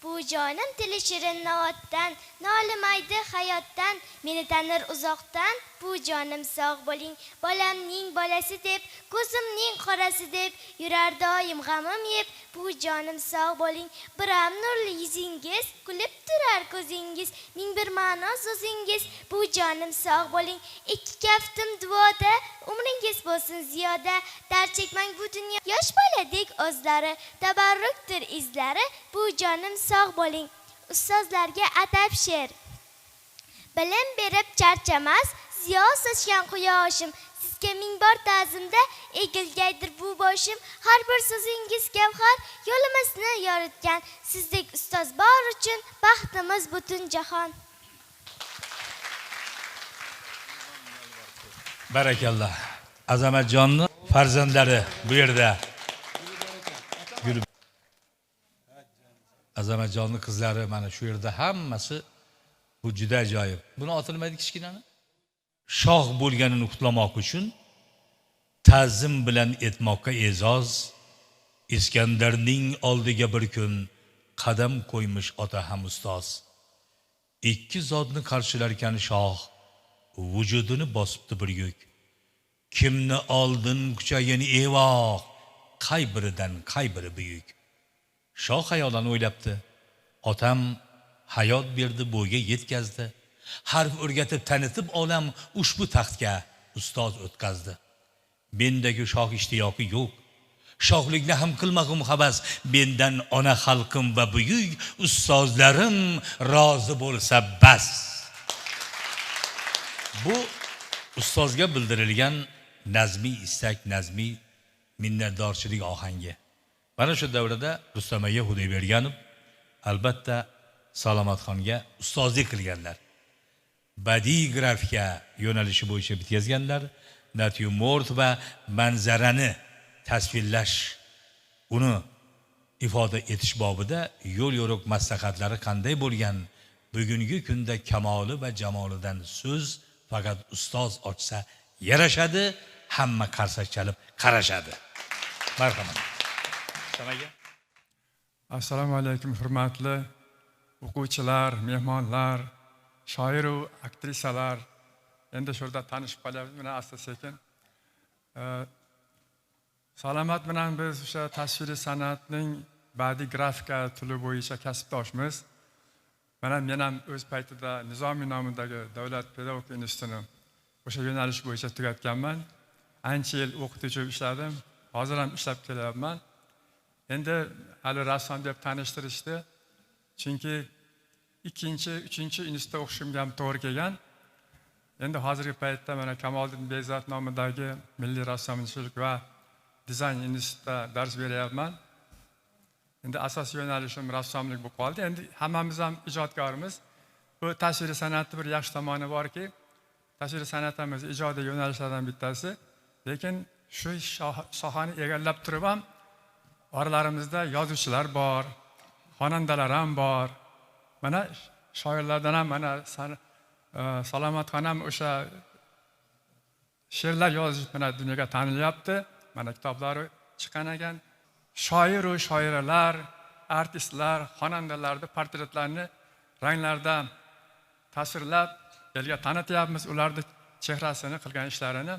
Buvijonim tili shirin novotdan, nolimaydi hayotdan, meni tanir uzoqdan. Buvijonim sog' bo'ling, bolamning bolasi deb, ko'zimning qorasi deb, yurar doim g'amim yeb. Buvijonim sog' bo'ling, biram nurli yuzingiz, kulib turar ko'zingiz, ming bir ma'no so'zingiz. Buvijonim sog' bo'ling, ikki kaftim duoda, umringiz bo'lsin ziyoda. Dard chekmang bu dunyo, yosh boladek o'zlari, tabarrukdir izlari. Buvijonim sog' bo'ling. Ustozlarga atab she'r. Bilim berib charchamas, ziyo sochgan quyoshim, sizga ming bor ta'zimda egilgaydir bu boshim. Har bir so'zingiz gavhar, yo'limizni yoritgan, sizdek ustoz bor uchun baxtimiz butun jahon. Barakallah. Azamatjonni farzandlari bu yerda. Azamatjonni qizlari mana shu yerda hammasi, bu juda ajoyib. Buni otilmaydi kichkinani. Shoh bo'lganini qutlamoq uchun ta'zim bilan etmoqqa e'zoz, Iskandarning oldiga bir kun qadam qo'ymish ota ham ustoz. Ikki zotni qarshilarkan shoh, vujudini bosibdi bir yuk. Kimni oldin kuchayin evoq, qay biridan qay biri buyuk. Shoh xayolan o'ylabdi. Otam hayot berdi, bo'yga yetkazdi. Harf o'rgatib tanitib olam ushbu taxtga ustoz o'tkazdi. Mendagi shoh ishtiyoqi yo'q. Shohlikni ham qilmag'im havas. Mendan ona xalqim va buyuk ustozlarim rozi bo'lsa bas. Bu ustozga bildirilgan nazmiy istak, nazmiy minnatdorchilik ohangi. Mana shu davrada Rustam aka Xudoyberganov albatta Salomatxonga ustozlik qilganlar. Badiiy grafika yo'nalishi bo'yicha bitkazganlar, natyurmort va manzarani tasvirlash, uni ifoda etish bobida yo'l-yo'riq maslahatlari qanday bo'lgan, bugungi kunda kamoli va jamolidan so'z faqat ustoz ochsa yarashadi, hamma qarsak chalib qarashadi. Marhamat. Assalomu alaykum hurmatli o'quvchilar, mehmonlar, shoir va aktrisalar. Endi shu yerda tanishib qolyapmiz mana asta-sekin. Salomat bilan biz o'sha tasviriy san'atning badiiy grafika tili bo'yicha kasbdoshmiz. Mana men ham o'z paytida Nizomiy nomidagi Davlat pedagogika institutini o'sha yo'nalish bo'yicha tugatganman. Ancha yil o'qituvchi bo'lib ishladim. Hozir ham ishlab kelyapman. Endi hali rassom deb tanishtirishdi. Chunki ikkinchi, uchinchi institutda o'qishimga ham to'g'ri kelgan. Endi hozirgi paytda mana Kamoliddin Behzod nomidagi Milliy rassomchilik va dizayn institutida dars beryapman. Endi asosiy yo'nalishim rassomlik bo'lib qoldi. Endi hammamiz ham ijodkormiz. Bu tasviriy san'atning bir yaxshi tomoni borki, tasviriy san'at ham ijodiy yo'nalishlardan bittasi. Lekin shu sohani egallab turib ham oralarimizda yozuvchilar bor, xonandalar ham bor. Mana shoirlardan ham mana Salomatxon ham o'sha she'rlar yozib mana dunyoga tanilyapti. Mana kitoblari chiqqan ekan. Shoir va shoiralar, artistlar, xonandalarning portretlarini ranglarda tasvirlab elga tanityapmiz, ularning chehrasini, qilgan ishlarini.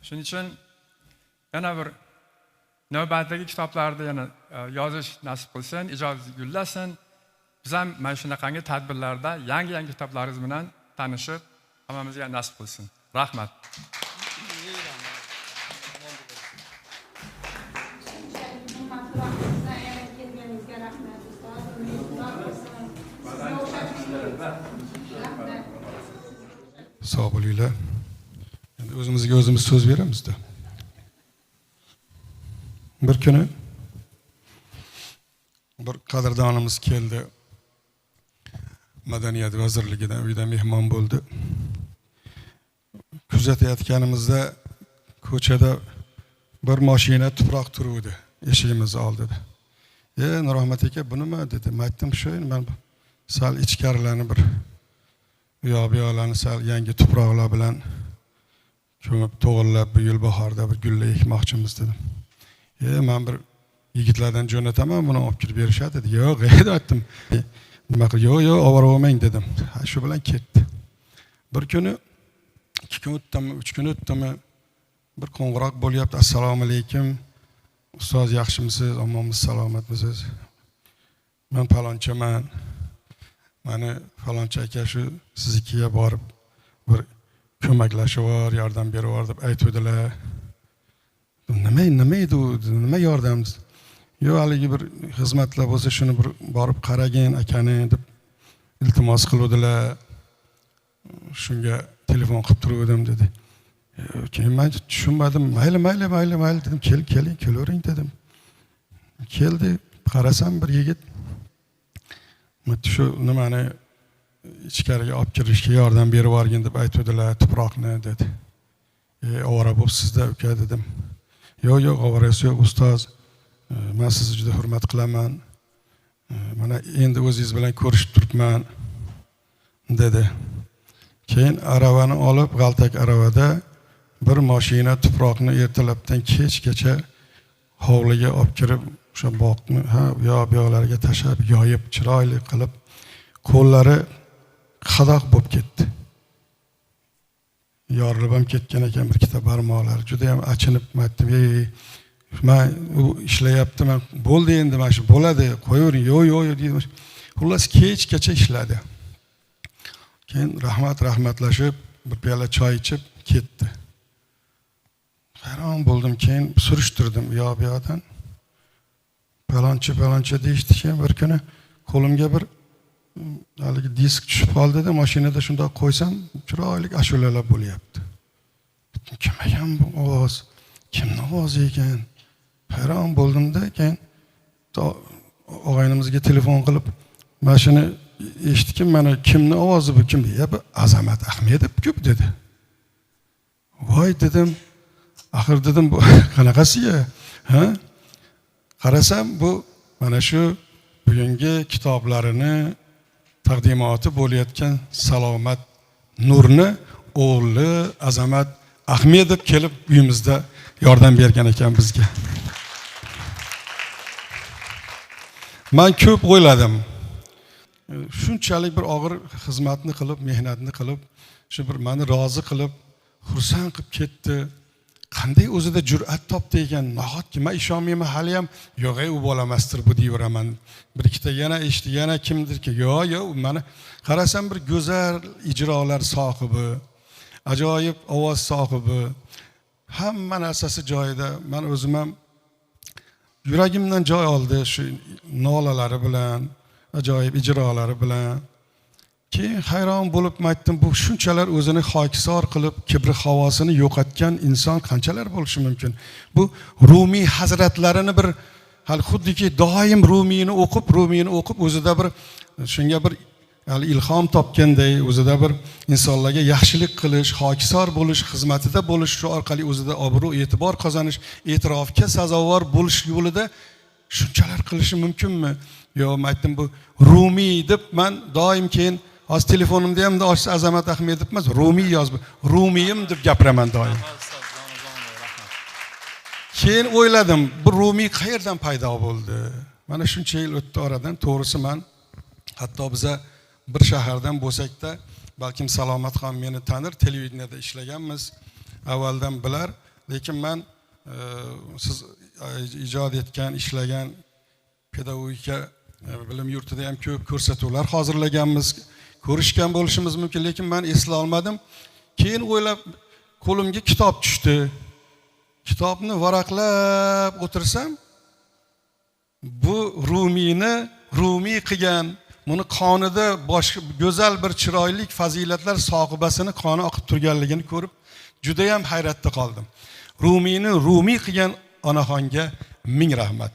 Shuning uchun yana bir navbatdagi kitoblarni yana yozish nasib qilsin, ijod gullasin. Biz ham mana shunaqangi tadbirlarda yangi-yangi kitoblarimiz bilan tanishib, hammamizga nasib qilsin. Rahmat. Sog' bo'linglar. Endi o'zimizga o'zimiz so'z beramizda. Bir kuni bir qadrdonimiz keldi. Madaniyat vazirligidan uyda mehmon bo'ldi. Kuzatayotganimizda ko'chada bir mashina tuproq turuvdi eshigimiz oldida. Nurahmat aka, bu nima dedi. Men aytdim, shu men sal ichkarilarni bir u yoq bu yoqlarni sal yangi tuproqlar bilan ko'mib to'g'irlab bu yil bahorda bir gullar ekmoqchimiz dedim. Men bir yigitlardan jo'nataman, buni olib kirib berishadi dedi. Yo'q, aytdim. Nima qil? Yo'q, yo'q, ovora bo'lmang dedim. Ha, shu bilan ketdi. Bir kuni, 2 kun o'tdimi, 3 kun o'tdimi, bir qo'ng'iroq bo'lyapti. Assalomu alaykum. Ustoz, yaxshimisiz? Omonmisiz, salomatmisiz? Men falonchaman. Mani faloncha aka shu siznikiga borib bir ko'maklashib, yordam berib deb aytuvdilar. Nima edi u? Nima yordam? Yo'q, haligi bir xizmatlar bo'lsa shuni bir borib qaragin akani deb iltimos qiluvdilar. Shunga telefon qilib turuvdim dedi. Keyin men tushunmadim. Mayli, mayli, mayli, mayli dedim. Kel, keling, kelavering dedim. Keldi, qarasam bir yigit shu nimani ichkariga olib kirishga yordam berib yuborgin deb aytuvdilar, tuproqni dedi. Ovora bo'psiz-da uka dedim. Yo'q, yo'q, ovorasi yo'q ustoz. Men sizni juda hurmat qilaman. Mana endi o'zingiz bilan ko'rishib turibman dedi. Keyin aravani olib, g'altak aravada bir mashina tuproqni ertalabdan kechgacha hovliga olib kirib, o'sha bog'ni ha, u yoq bu yoqlarga tashlab, yoyib, chiroyli qilib, qo'llari qadoq bo'lib ketdi. Yorilib ham ketgan ekan bir ikkita barmoqlari. Juda ham achinib aytdim, men u ishlayapti, men bo'ldi endi mana shu bo'ladi, qo'yavering, yo'q, yo'q, yo'q deydi. Xullas kechgacha ishladi. Keyin rahmat, rahmatlashib, bir piyola choy ichib ketdi. Hayron bo'ldim, keyin surishtirdim u yoq bu yoqdan. Palonchi, palonchi deyishdi. Keyin bir kuni qo'limga bir haligi disk tushib qoldi-da, mashinada shundoq qo'ysam, chiroyli ashulalar bo'lyapti. Kim ekan bu ovoz? Kimning ovozi ekan? Hayron bo'ldimda, keyin og'aynimizga telefon qilib, mana shuni eshitdim, mana kimning ovozi bu, kim? Ya bu Azamat Ahmedov-ku dedi. Voy dedim, axir dedim bu qanaqasiga? Ha? Qarasam bu mana shu bugungi kitoblarini taqdimoti bo'layotgan Salomat Nurni o'g'li Azamat Ahmedov kelib uyimizda yordam bergan ekan bizga. Men ko'p o'yladim. Shunchalik bir og'ir xizmatni qilib, mehnatni qilib, shu bir meni rozi qilib, xursand qilib ketdi. Qanday o'zida jur'at topdi ekan? Nahotki men ishonmayman hali ham, yo'q, u bola emasdir bu deyveraman. Bir ikkita yana eshitdi, yana kimdirki, yo'q, yo'q, meni qarasam bir go'zal ijrolar sohibi, ajoyib ovoz sohibi, hamma narsasi joyida. Men o'zim ham yuragimdan joy oldi shu nolalari bilan, ajoyib ijrolari bilan. Keyin hayron bo'lib aytdim, bu shunchalar o'zini xokisor qilib, kibri havosini yo'qotgan inson qanchalar bo'lishi mumkin? Bu Rumiy hazratlarini bir hali xuddiki doim Rumiyni o'qib, Rumiyni o'qib o'zida bir shunga bir hali ilhom topganday, o'zida bir insonlarga yaxshilik qilish, xokisor bo'lish, xizmatida bo'lish, shu orqali o'zida obro', e'tibor qozonish, e'tirofga sazovor bo'lish yo'lida shunchalar qilishi mumkinmi? Yo'q, men aytdim bu Rumiy deb men doim keyin hozir telefonimda ham ochsa Azamat Ahmedov emas, Rumiy yozib, Rumiyim deb gapiraman doim. Keyin o'yladim, bu Rumiy qayerdan paydo bo'ldi? Mana shuncha yil o'tdi oradan, to'g'risi men hatto biza bir shahardan bo'lsak-da, balkim Salomatxon meni tanir, televideniyada ishlaganmiz, avvaldan bilar, lekin men siz ijod etgan, ishlagan pedagogika bilim yurtida ham ko'p ko'rsatuvlar hozirlaganmiz, ko'rishgan bo'lishimiz mumkin, lekin men esla olmadim. Keyin o'ylab qo'limga kitob tushdi. Kitobni varaqlab o'tirsam, bu Rumiyni Rumiy qilgan, buni qonida boshqa go'zal bir chiroyli fazilatlar sohibasini qoni oqib turganligini ko'rib, juda ham hayratda qoldim. Rumiyni Rumiy qilgan onaxonga ming rahmat.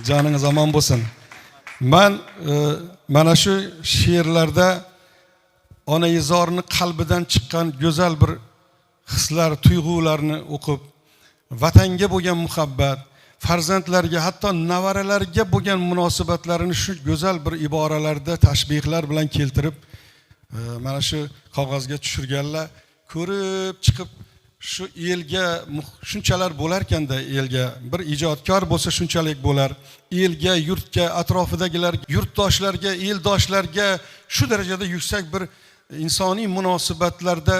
Joningiz omon bo'lsin. Man mana shu she'rlarda onaizorni qalbidan chiqqan go'zal bir hislar, tuyg'ularni o'qib, vatanga bo'lgan muhabbat, farzandlarga, hatto nevaralarga bo'lgan munosabatlarini shu go'zal bir iboralarda, tashbihlar bilan keltirib, mana shu qog'ozga tushirganlar. Ko'rib chiqib shu elga shunchalar bo'larkanda, elga bir ijodkor bo'lsa shunchalik bo'lar, elga, yurtga, atrofidagilar, yurtdoshlarga, eldoshlarga shu darajada yuksak bir insoniy munosabatlarda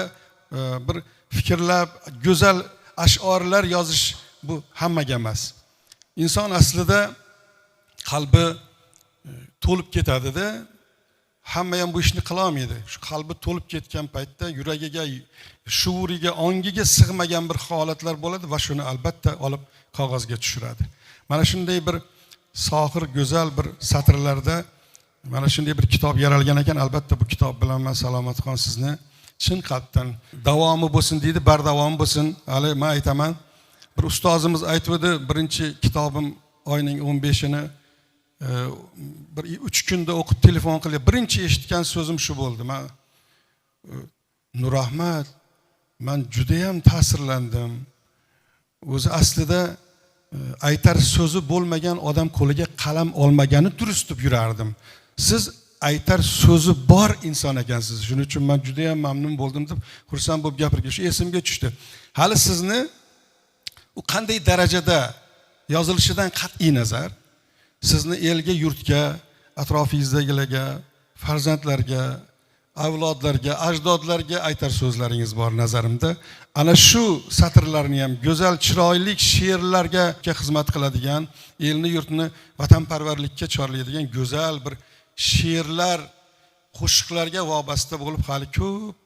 bir fikrlab go'zal ash'orlar yozish bu hammaga emas. Inson aslida qalbi to'lib ketadi-da, hamma ham bu ishni qila olmaydi. Shu qalbi to'lib ketgan paytda yuragiga, shuuriga, ongiga sig'magan bir holatlar bo'ladi va shuni albatta olib qog'ozga tushiradi. Mana shunday bir sohir go'zal bir satrlarda mana shunday bir kitob yaralgan ekan. Albatta bu kitob bilan men Salomatxon sizni chin qalbdan davomi bo'lsin deydi, bardavom bo'lsin. Hali men aytaman, bir ustozimiz aytdi, birinchi kitobim oyning 15-ini bir 3 kunda o'qib telefon qilib, birinchi eshitgan so'zim shu bo'ldi. Men Nurahmat, men juda ham ta'sirlandim. O'zi aslida aytar so'zi bo'lmagan odam qo'liga qalam olmagani durust deb yurardim. Siz aytar so'zi bor inson ekansiz. Shuning uchun men juda ham mamnun bo'ldim deb xursand bo'lib gapirgan. Shu esimga tushdi. Hali sizni u qanday darajada yozilishidan qat'iy nazar, sizni elga, yurtga, atrofingizdagilarga, farzandlarga, avlodlarga, ajdodlarga aytar so'zlaringiz bor nazarimda. Ana shu satrlarni ham go'zal, chiroyli she'rlarga xizmat qiladigan, elni, yurtni vatanparvarlikka chorlaydigan go'zal bir she'rlar, qo'shiqlarga vobasta bo'lib hali ko'p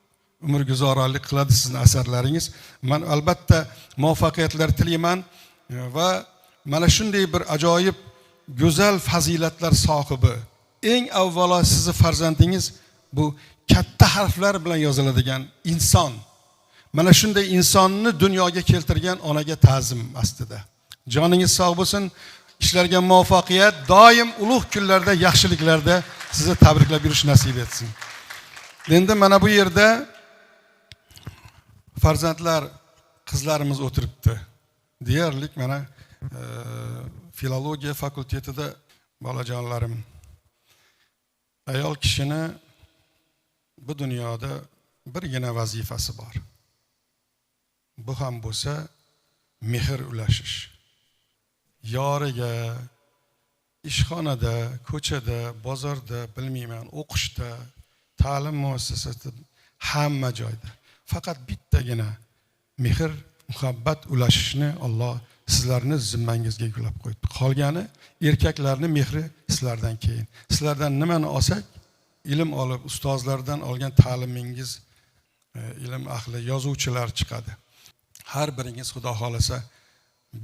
umrguzaronlik qiladi sizning asarlaringiz. Men albatta muvaffaqiyatlar tilayman va mana shunday bir ajoyib go'zal fazilatlar sohibi, eng avvalo sizni farzandingiz bu katta harflar bilan yoziladigan inson. Mana shunday insonni dunyoga keltirgan onaga ta'zim aslida. Joningiz sog' bo'lsin, ishlarga muvaffaqiyat, doim ulug' kunlarda, yaxshiliklarda sizni tabriklab yurish nasib etsin. Endi mana bu yerda farzandlar, qizlarimiz o'tiribdi. Deyarlik mana filologiya fakultetida bolajonlarim, ayol kishini bu dunyoda birgina vazifasi bor. Bu ham bo'lsa mehr ulashish. Yoriga, ishxonada, ko'chada, bozorda, bilmayman, o'qishda, ta'lim muassasasida, hamma joyda faqat bittagina mehr, muhabbat ulashishni Alloh sizlarni zimmangizga yuklab qo'ydi. Qolgani erkaklarning mehri sizlardan keyin. Sizlardan nimani olsak, ilm olib, ustozlardan olgan ta'limingiz, ilm ahli, yozuvchilar chiqadi. Har biringiz Xudo xolasa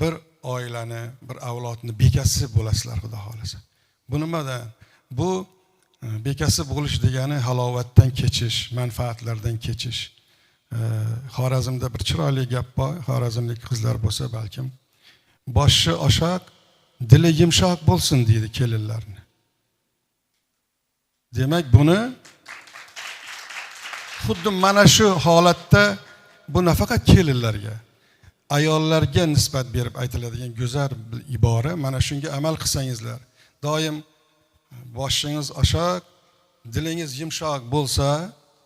bir oilani, bir avlodni bekasi bo'lasizlar Xudo xolasa. Bu nimadan? Bu bekasi bo'lish degani halovatdan kechish, manfaatlardan kechish. Xorazmda bir chiroyli gap bor, xorazmlik qizlar bo'lsa balkim, boshi oshoq, dili yumshoq bo'lsin deydi kelinlarni. Demak, buni xuddi mana shu holatda bu nafaqat kelinlarga, ayollarga nisbat berib aytiladigan go'zal ibora. Mana shunga amal qilsangizlar, doim boshingiz oshoq, dilingiz yumshoq bo'lsa,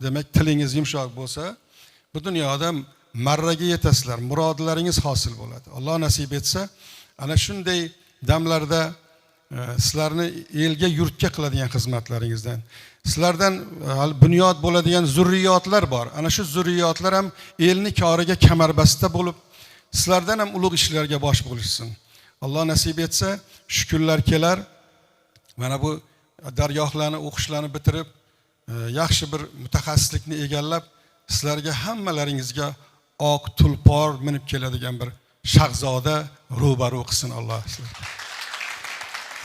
demak tilingiz yumshoq bo'lsa, bu dunyoda marraga yetasizlar, murodlaringiz hosil bo'ladi. Alloh nasib etsa, ana shunday damlarda sizlarni elga, yurtga qiladigan xizmatlaringizdan, sizlardan bunyod bo'ladigan zurriyotlar bor. Ana shu zurriyotlar ham elni koriga kamarbasta bo'lib, sizlardan ham ulug' ishlarga bosh bo'lishsin. Alloh nasib etsa, shu kunlar kelar. Mana bu dargohlarni, o'qishlarni bitirib, yaxshi bir mutaxassislikni egallab, sizlarga hammalaringizga oq tulpor minib keladigan bir shahzoda ro'baru qilsin Alloh sizlarga.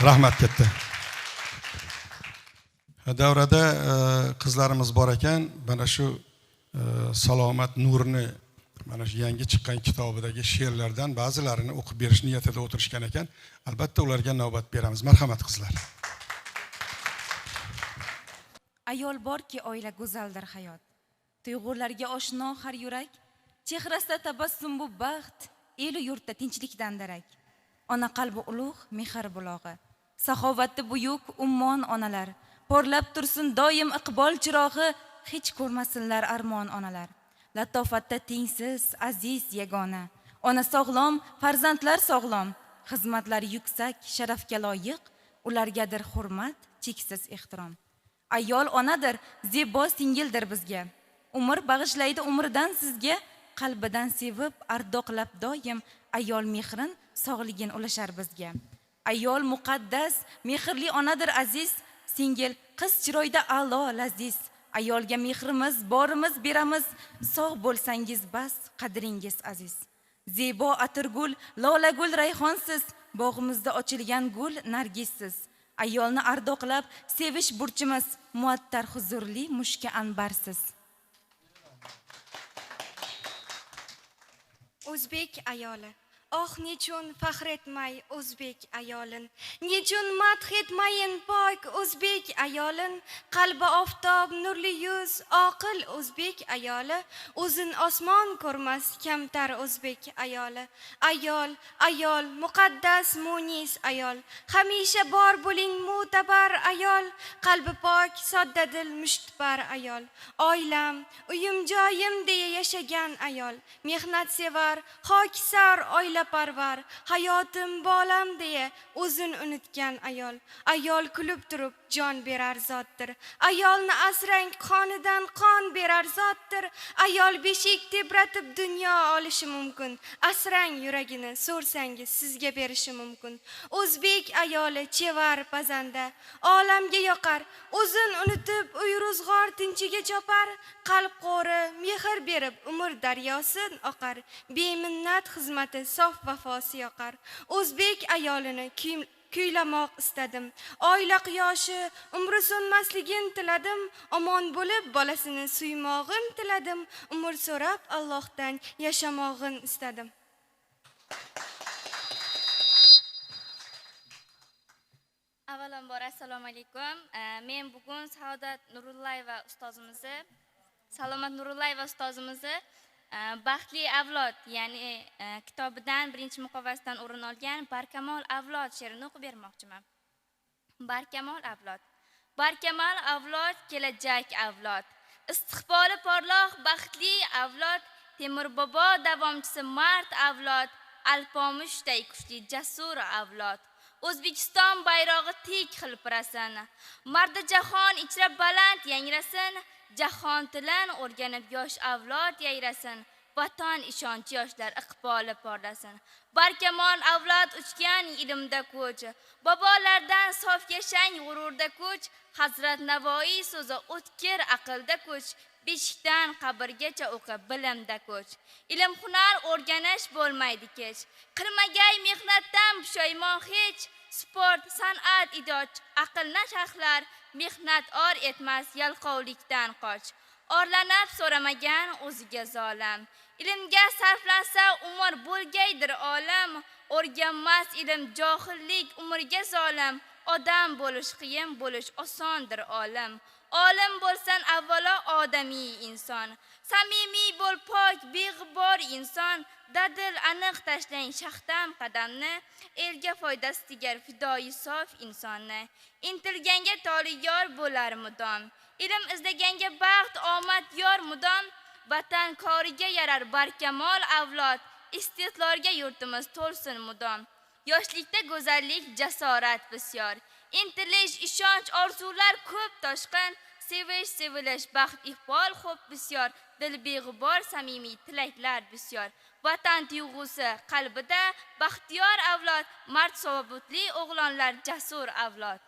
Rahmat katta. Davrada qizlarimiz bor ekan, mana shu Salomat Nurni mana shu yangi chiqqan kitobidagi she'rlardan ba'zilarini o'qib berish niyatida o'tirishgan ekan. Albatta ularga navbat beramiz. Marhamat qizlar. Ayol borki oila go'zaldir hayot. Tuyg'ularga oshno har yurak, chehrasida tabassum bu baxt, elu yurtda tinchlikdan darak. Ona qalbi ulug', mehr bulog'i. Saxovatli buyuk ummon onalar, porlab tursin doim iqbol chirog'i, hech ko'rmasinlar armon onalar. Latofatda tengsiz, aziz yagona. Ona sog'lom, farzandlar sog'lom, xizmatlari yuksak, sharafga loyiq, ulargadir hurmat, cheksiz ehtirom. Ayol onadir, zebo singildir bizga. Umr bag'ishlaydi umridan sizga, qalbidan sevib, ardoqlab doim ayol mehrin, sog'ligin ulashar bizga. Ayol muqaddas, mehrli onadir aziz, singil qiz chiroyda a'lo laziz. Ayolga mehrimiz, borimiz beramiz, sog' bo'lsangiz bas, qadringiz aziz. Zebo atirgul, lolagul rayhonsiz, bog'imizda ochilgan gul nargissiz. Ayolni ardoqlab sevish burchimiz, muattar huzurli mushka anbarsiz. O'zbek ayoli. Oh, nechun faxr etmay o'zbek ayolin, nechun madh etmayin pok o'zbek ayolin. Qalbi oftob, nurli yuz, oqil o'zbek ayoli, o'zin osmon ko'rmas kamtar o'zbek ayoli. Ayol, ayol, muqaddas munis ayol, hamisha bor bo'ling mo'tabar ayol, qalbi pok, soddadil mushtipar ayol. Oilam, uyim joyim deya yashagan ayol, mehnatsevar, xokisor oila parvar, hayotim bolam deya o'zin unutgan ayol. Ayol kulib turib jon berar zotdir. Ayolni asrang qonidan qon berar zotdir. Ayol beshik tebratib dunyo olishi mumkin. Asrang yuragini so'rsangiz sizga berishi mumkin. O'zbek ayoli chevar pazanda, olamga yoqar, o'zin unutib uy ro'zg'or tinchiga chopar, qalb qo'ri mehr berib umr daryosin oqar, beminnat xizmati sof vafosi yoqar. O'zbek ayolini kuylamoq istadim. Oila quyoshi umri so'nmasligin tiladim. Omon bo'lib bolasini suymog'in tiladim. Umr so'rab Allohdan yashamog'in istadim. Avvalambor assalomu alaykum. Men bugun Saodat Nurullayeva ustozimizni, Salomat Nurullayeva ustozimizni Baxtli avlod, ya'ni kitobidan birinchi muqovasidan o'rin olgan Barkamol avlod she'rini o'qib bermoqchiman. Barkamol avlod. Barkamol avlod kelajak avlod. Istiqboli porloq baxtli avlod, Temur bobo davomchisi mard avlod, Alpomishday kuchli jasur avlod. O'zbekiston bayrog'i tik hilpirasin, mardi jahon ichra baland yangrasin, jahon tilin o'rganib yosh avlod yayrasin, vatan ishonchi yoshlar iqboli porlasin. Barkamol avlod uchgan ilmda kuch, bobolardan sof yashang g'ururda kuch, Hazrat Navoiy so'zi o'tkir aqlda kuch, beshikdan qabrgacha o'qib bilimda kuch. Ilm hunar o'rganish bo'lmaydi kech, qilmagay mehnatdan pushaymon hech, sport, san'at, ijod aqlni sharhlar, mehnat or etmas yalqovlikdan qoch. Orlanib so'ramagan o'ziga zolim, ilmga sarflansa umr bo'lgaydir olam, o'rganmas ilm johillik umrga zolim, odam bo'lish qiyin bo'lish osondir olam. Olim bo'lsan avvalo odamiy inson, samimiy bo'l pok beg'ubor inson, dadil aniq tashlang shaxtam qadamni, elga foydasi tegar fidoyi sof insonni. Intilganga toli yor bo'lar mudom, ilm izlaganga baxt omad yor mudom, vatan koriga yarar barkamol avlod, istiqlolga yurtimiz to'lsin mudom. Yoshlikda go'zallik jasorat bisyor, intilish ishonch orzular ko'p toshqin, sevish sevilish baxt iqbol xo'p bisyor, dil beg'ubor samimiy tilaklar bisyor. Vatan tuyg'usi qalbida baxtiyor avlod, mard sobitli o'g'lonlar jasur avlod.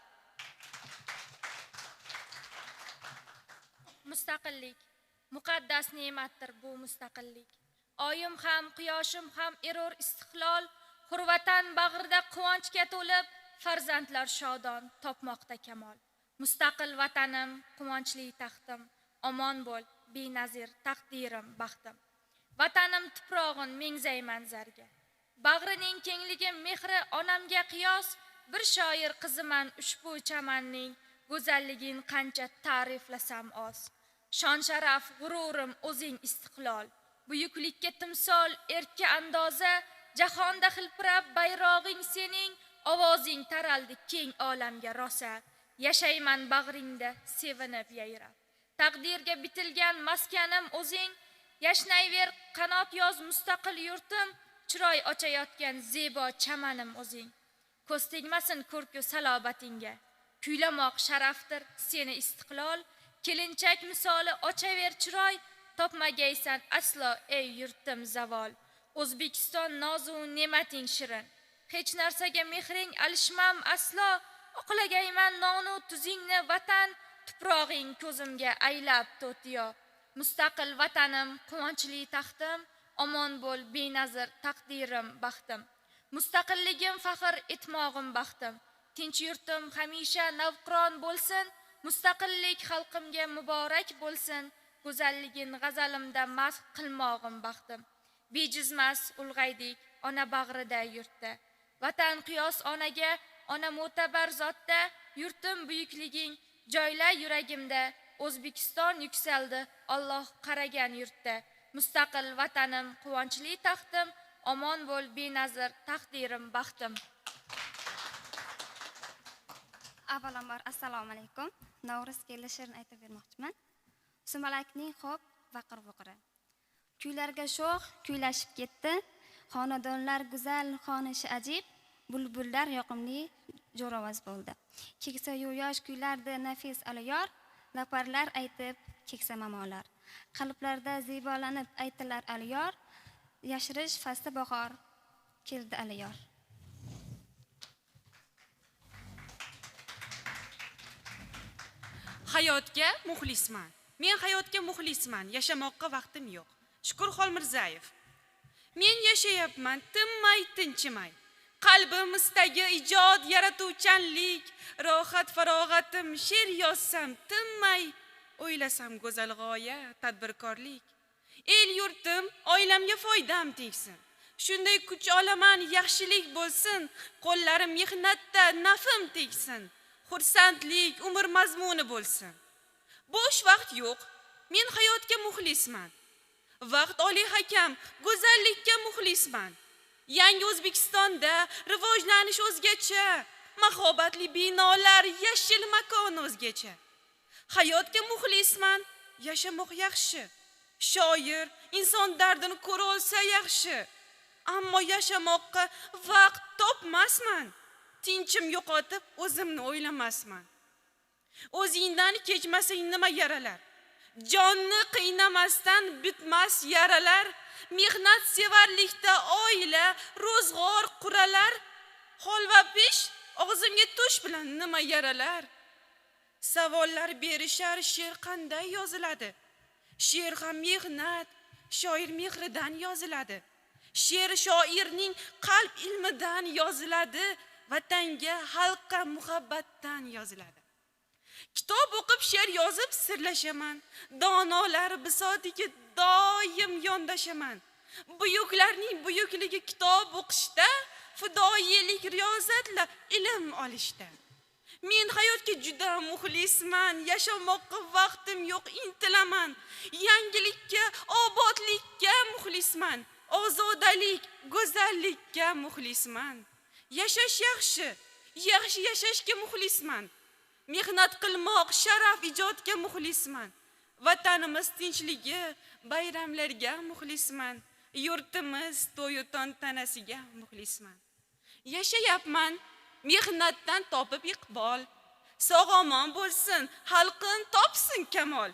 Mustaqillik muqaddas ne'matdir bu mustaqillik. Oyim ham quyoshim ham erur istiqlol, hur vatan bag'rida quvonchga to'lib, farzandlar shodon topmoqda kamol. Mustaqil vatanim, quvonchli taxtim, omon bo'l benazir taqdirim baxtim. Vatanim tuprog'in mengzayman zarga. Bag'rining kengligi mehri onamga qiyos, bir shoir qiziman ushbu chamanning, Go'zalliging qancha ta'riflasam oz. Shon sharaf g'ururim o'zing istiqlol. Buyuklikka timsol erka andoza, jahonda hilpirab bayrog'ing sening, ovozing taraldi keng olamga rosa. Yashayman bag'ringda sevinib yayrab. Taqdirga bitilgan maskanim o'zing, yashnayver qanot yoz mustaqil yurtim, chiroy ochayotgan zebo chamanim o'zing. Ko'z tegmasin ko'rku salobatingga. Kuylamoq sharafdir seni istiqlol, kelinchak misoli ochaver chiroy, topmagaysan aslo ey yurtim zavol. O'zbekiston nozu ne'mating shirin. Hech narsaga mehring alishmam aslo, oqlagayman nonu tuzingni vatan, tuprog'ing ko'zimga aylab to'tiyo. Mustaqil vatanim, quvonchli taxtim, omon bo'l benazir taqdirim baxtim. Mustaqilligim faxr etmog'im baxtim. Tinch yurtim hamisha navqiron bo'lsin, mustaqillik xalqimga muborak bo'lsin. Go'zalligin g'azalimda mast qilmog'im baxtim. Bejizmas ulg'aydik ona bag'rida yurtda. Vatan qiyos onaga, ona mo'tabar zotda, yurtim buyukliging joyla yuragimda. O'zbekiston yuksaldi Alloh qaragan yurtda. Mustaqil vatanim, quvonchli taxtim, omon bo'l benazir taqdirim baxtim. Avvalambor assalomu alaykum. Navro'z keldi she'rini aytib bermoqchiman. Sumalakning xo'p vaqir-vuqiri. Kuylarga sho'x kuylashib ketdi. Xonadonlar go'zal, xonishi ajib, bulbullar yoqimli jo'rovoz bo'ldi. Keksa yosh kuylardi nafis aliyor, laparlar aytib keksa mamolar. Qalblarda zebolanib aytilar aliyor, yashirish fasli bahor keldi aliyor. Hayotga muxlisman. Men hayotga muxlisman, yashamoqqa vaqtim yo'q. Shukur Xolmirzayev. Men yashayapman, tinmay tinchimay. Qalbim istagi ijod yaratuvchanlik, rohat farog'atim she'r yozsam tinmay, o'ylasam go'zal g'oya, tadbirkorlik. El yurtim, oilamga foydam tegsin. Shunday kuch olaman, yaxshilik bo'lsin, qo'llarim mehnatda nafim tegsin. Xursandlik umr mazmuni bo'lsin. Bo'sh vaqt yo'q. Men hayotga muxlisman. Vaqt oliy hakam, go'zallikka muxlisman. Yangi O'zbekistonda rivojlanish o'zgacha, mahobatli binolar, yashil makon o'zgacha. Hayotga muxlisman, yashamoq yaxshi. Shoir inson dardini ko'ra olsa yaxshi. Ammo yashamoqqa vaqt topmasman. Tinchim yo'qotib o'zimni o'ylamasman. O'zingdan kechmasang nima yaralar? Jonni qiynamasdan bitmas yaralar. Mehnat sevarlikda oila ro'zg'or quralar. Holva pish og'zimga tush bilan nima yaralar? Savollar berishar, she'r qanday yoziladi? She'r ham mehnat, shoir mehridan yoziladi. She'r shoirning qalb ilmidan yoziladi, vatanga, xalqqa muhabbatdan yoziladi. Kitob o'qib she'r yozib sirlashaman. Donolar bisotiga doim yondashaman. Buyuklarning buyukligi kitob o'qishda, fidoyilik riyozatla ilm olishda. Men hayotga juda muxlisman, yashamoqqa vaqtim yo'q, intilaman. Yangilikka, obodlikka muxlisman. Ozodalik, go'zallikka muxlisman. Yashash yaxshi, yaxshi yashashga muxlisman. Mehnat qilmoq, sharaf ijodga muxlisman. Vatanimiz tinchligi, bayramlarga muxlisman. Yurtimiz to'yu tantanasiga muxlisman. Yashayapman, mehnatdan topib iqbol. Sog' omon bo'lsin, xalqim topsin kamol.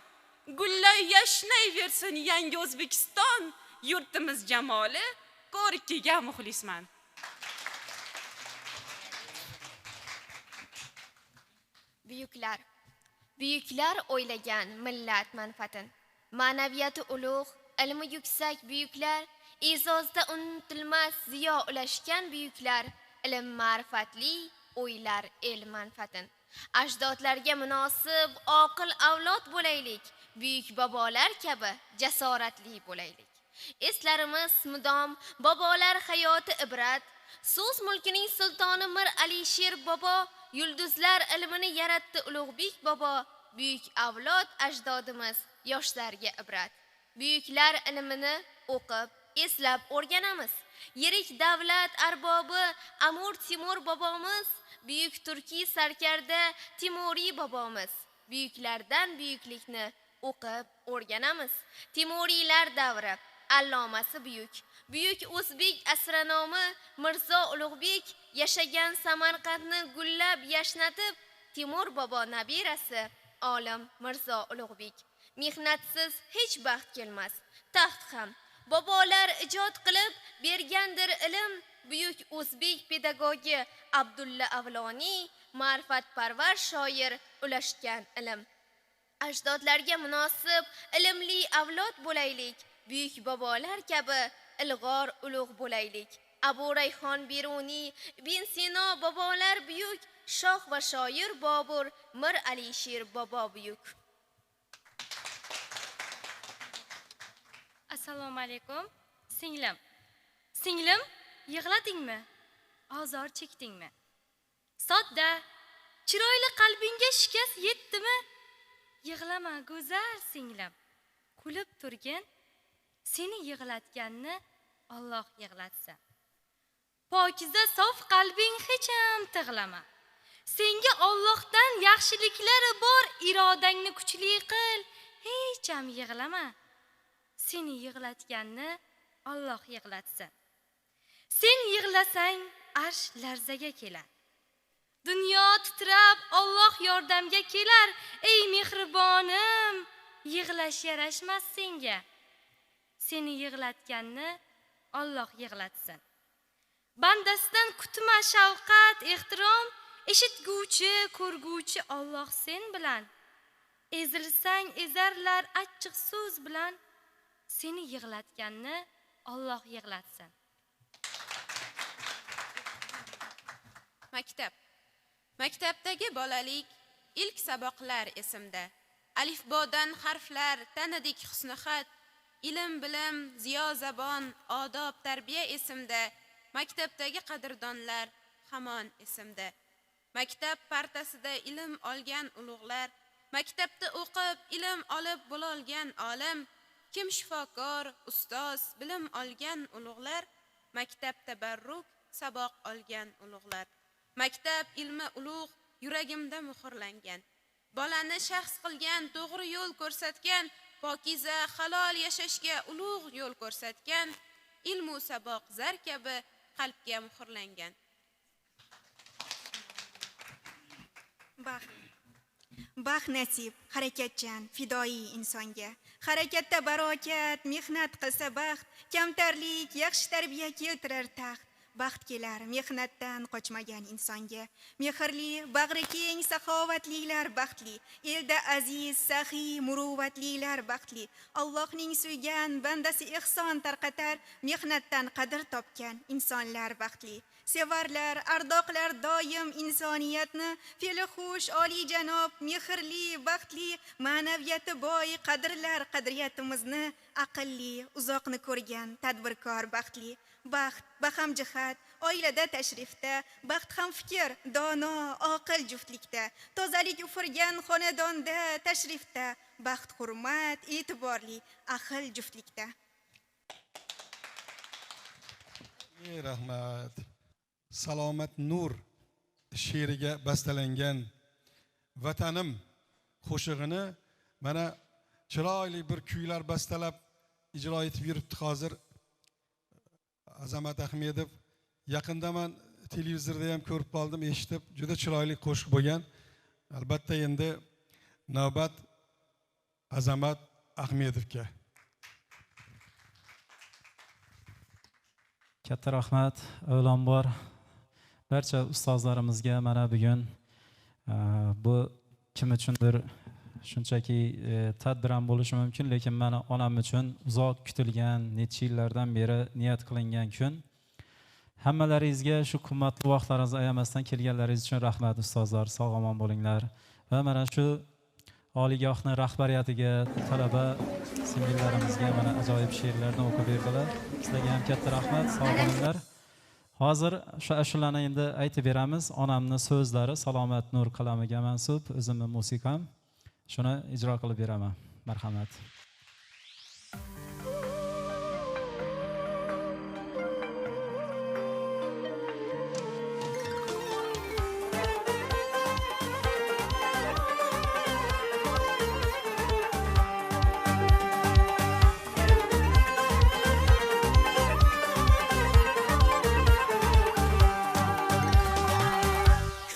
Gullay yashnayversin yangi O'zbekiston, yurtimiz jamoli, ko'rkiga muxlisman. Buyuklar. Buyuklar o'ylagan millat manfaatin. Ma'naviyati ulug', ilmi yuksak buyuklar, e'zozda unutilmas ziyo ulashgan buyuklar, ilm ma'rifatli o'ylar el manfaatin. Ajdodlarga munosib oqil avlod bo'laylik, buyuk bobolar kabi jasoratli bo'laylik. Eslarimiz mudom bobolar hayoti ibrat, so'z mulkining sultoni Mir Alisher bobo Yulduzlar ilmini yaratdi Ulug'bek bobo. Buyuk avlod ajdodimiz yoshlarga ibrat. Buyuklar ilmini o'qib, eslab o'rganamiz. Yirik davlat arbobi Amir Temur bobomiz, buyuk turkiy sarkarda Timuriy bobomiz. Buyuklardan buyuklikni o'qib o'rganamiz. Timuriylar davri allomasi buyuk. Buyuk o'zbek astronomi Mirzo Ulug'bek yashagan Samarqandni gullab yashnatib, Timur bobo nabirasi olim Mirzo Ulug'bek. Mehnatsiz hech baxt kelmas, taxt ham. Bobolar ijod qilib bergandir ilm. Buyuk o'zbek pedagogi Abdulla Avloniy, ma'rifatparvar shoir ulashgan ilm. Ajdodlarga munosib ilmli avlod bo'laylik. Buyuk bobolar kabi ilg'or ulug' bo'laylik. Abu Rayhon Beruniy, Ibn Sino bobolar buyuk, shoh va shoir Bobur, Mir Alisher bobo buyuk. Assalomu alaykum, singlim. Singlim, yig'ladingmi? Ozor chekdingmi? Sodda, chiroyli qalbingga shikast yetdimi? Yig'lama go'zal singlim. Kulib turgin, seni yig'latganni Alloh yig'latsin. Pokiza sof qalbing hech ham tig'lama. Senga Allohdan yaxshiliklari bor, irodangni kuchli qil, hech ham yig'lama. Seni yig'latganni Alloh yig'latsin. Sen yig'lasang arsh larzaga kelar. Dunyo titrab Alloh yordamga kelar. Ey mehribonim, yig'lash yarashmas senga. Seni yig'latganni Alloh yig'latsin. Bandasidan kutma shafqat, ehtirom, eshitguvchi, ko'rguvchi Alloh sen bilan. Ezilsang ezarlar achchiq so'z bilan. Seni yig'latganni Alloh yig'latsin. Maktab. Maktabdagi bolalik, ilk saboqlar esimda. Alifbodan harflar, tanidik husni xat, ilm bilim, ziyo zabon, odob tarbiya esimda. Maktabdagi qadrdonlar hamon esimda. Maktab partasida ilm olgan ulug'lar, maktabda o'qib ilm olib bo'lolgan olim, kim shifokor, ustoz, bilim olgan ulug'lar, maktab tabarruk, saboq olgan ulug'lar. Maktab ilmi ulug', yuragimda muhrlangan. Bolani shaxs qilgan, to'g'ri yo'l ko'rsatgan, pokiza, halol yashashga ulug' yo'l ko'rsatgan, ilmu saboq zar kabi qalbga muhrlangan. Baxt. Baxt nasib harakatchan, fidoyi insonga. Harakatda barokat, mehnat qilsa baxt, kamtarlik, yaxshi tarbiya keltirar taxt. Baxt kelar mehnatdan qochmagan insonga. Mehrli, bag'ri keng, saxovatlilar baxtli. Elda aziz, saxiy, muruvvatlilar baxtli. Allohning suygan bandasi ehson tarqatar, mehnatdan qadr topgan insonlar baxtli. Sevarlar, ardoqlar doim insoniyatni, fe'li xush, oliyjanob, mehrli, baxtli, ma'naviyati boy, qadrlar qadriyatimizni, aqlli, uzoqni ko'rgan tadbirkor baxtli. Baxt bahamjihat, oilada tashrifda, baxt ham fikr, dono, oqil juftlikda, tozalik ufurgan xonadonda tashrifda, baxt hurmat, e'tiborli, ahil juftlikda. Rahmat. Salomat Nur she'riga bastalangan Vatanim qo'shig'ini mana chiroyli bir kuylar bastalab ijro etib yuribdi hozir Azamat Ahmedov. Yaqinda men televizorda ham ko'rib qoldim, eshitib, juda chiroyli qo'shiq bo'lgan. Albatta endi navbat Azamat Ahmedovga. Katta rahmat, avvalambor barcha ustozlarimizga. Mana bugun bu kim uchundir shunchaki tadbir ham bo'lishi mumkin, lekin meni onam uchun uzoq kutilgan, necha yillardan beri niyat qilingan kun. Hammalaringizga shu qimmatli vaqtlaringizni ayamasdan kelganlaringiz uchun rahmat ustozlar, sog' omon bo'linglar. Va mana shu oliygohning rahbariyatiga, talaba singillarimizga mana ajoyib she'rlarni o'qib berdilar. Sizlarga ham katta rahmat, sog' bo'linglar. Hozir shu ashulani endi aytib beramiz. Onamni so'zlari Salomat Nur qalamiga mansub, o'zimning musiqam. Shuni ijro qilib beraman. Marhamat.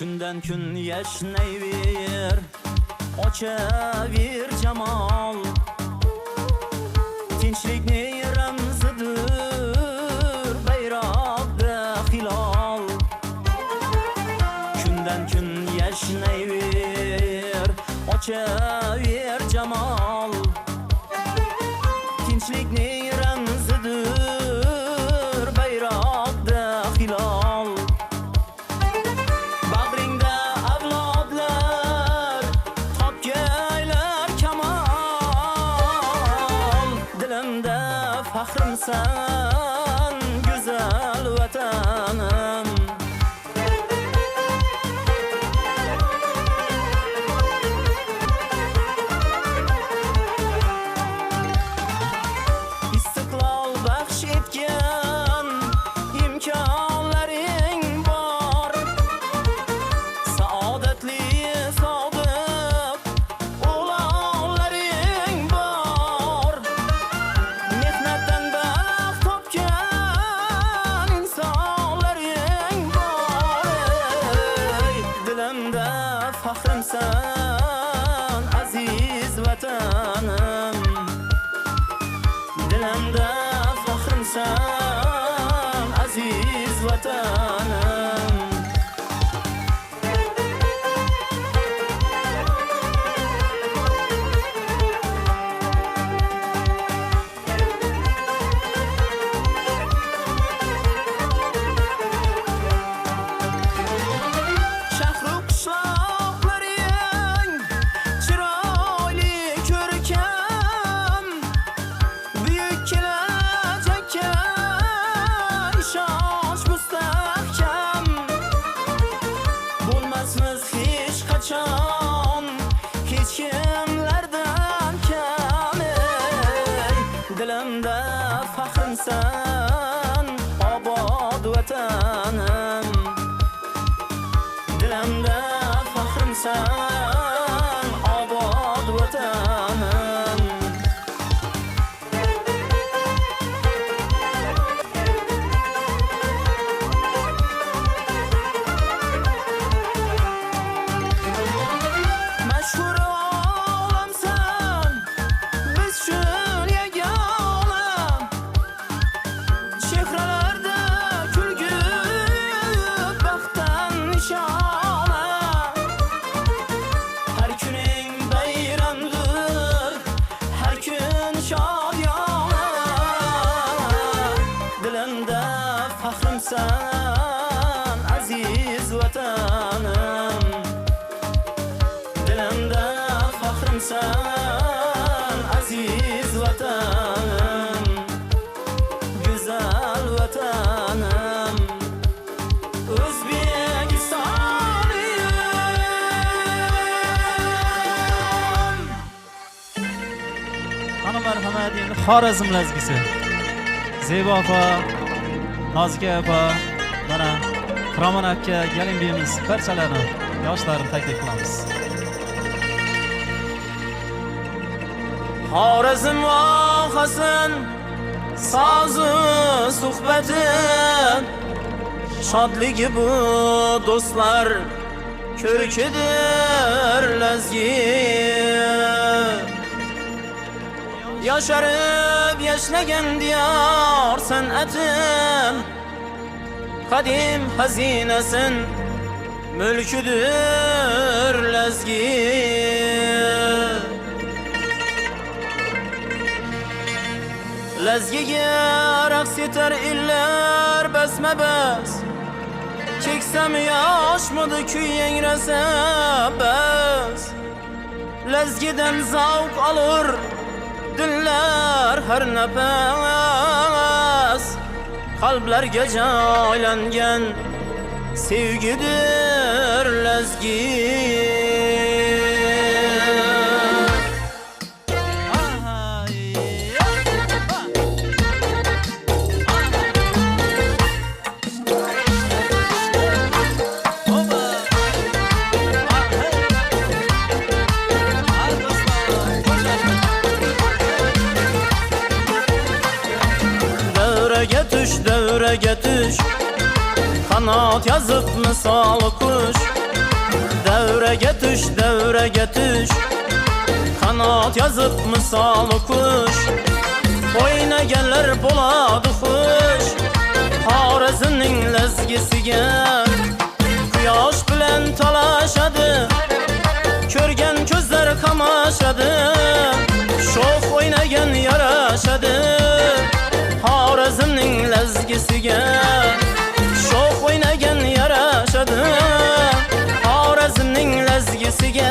Kundan kun yashnayver, ochaver jamol. Tinchlikning ramzidir bayroqda hilol. Kundan kun yashnayver, ochaver jamol. Tinchlikning ramzidir bayroqda hilol. Faxrimsan güzel vatanım. İstiklal baxsh etgan imkonlaring bor. Saodatli sodiq o'g'lonlaring bor. Mehnatdan baxt topgan insonlaring bor. Ey, dilimda faxrimsan aziz vatanim. Dilimda faxrimsan aziz vatanim. Shahru qishloqlaring chiroyli ko'rkam, buyuk kelajakka ishonch mustahkam. Bo'lmasmiz hech qachon hech kimlardan kam. Ey, dilimda faxrimsan obod vatanim. Dilimda faxrimsan obod vatanim. Mashhur olamsan biz uchun yagona. Chehralarda kulgi, baxtdan nishona. Har kuning bayramdir, har kun shodiyona. Dilimda faxrimsan aziz vatanim. Dilimda faxrimsan aziz vatanim. Güzel vatanim O'zbekistonim. Ana marhamat, endi Xorazm lazgisi. Zebo opa, Nozika opa, mana Qiromon aka, Galinbeyimiz barchalarini, yoshlarni taklif qilamiz. Xorazm vohasin sozu suhbati, shodligi bu do'stlar ko'rkidir lazgi. Yosharib yashnagan diyor san'atim, qadim xazinasin mulkidir lazgi. Lazgiga raqs etar illar basma-bas, Keksam yoshmidi kuy yangrasa bas. Lazgidan zavq olur dillar har nafas. Qalblarga joylangan sevgidir lazgi. Davraga tush, qanot yozib misol qush. Davraga tush, davraga tush, qanot yozib misol qush. O'ynaganlar bo'ladi xush, Xorazmning lazgisiga. Quyosh bilan talashadi, ko'rgan ko'zlar qamashadi. Sho'x o'ynagan yarashadi, Xorazmning lazgisiga. Sho'x o'ynagan yarashadi, Xorazmning lazgisiga.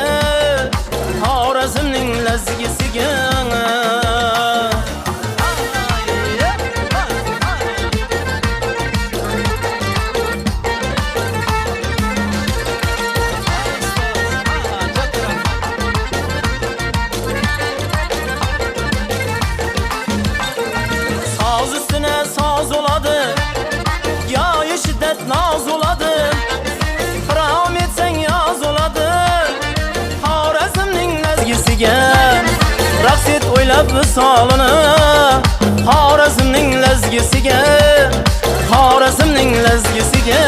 Xorazmning lazgisiga. Naz oladi, xirom etsang yoz oladi, Xorazmning lazgisiga. Raqs et o'ylab visolini, Xorazmning lazgisiga. Xorazmning lazgisiga.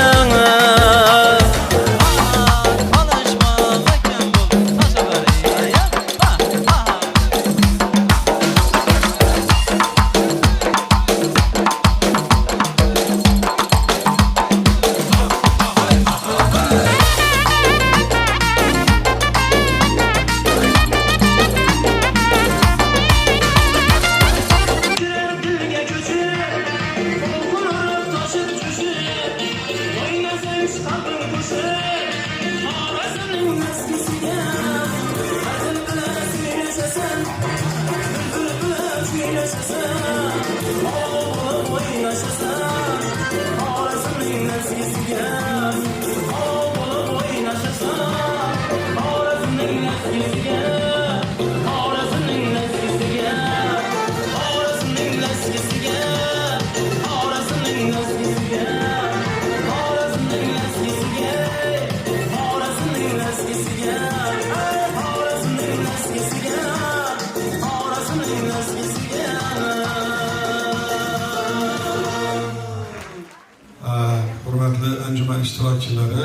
Hurmatli anjuman ishtirokchilari,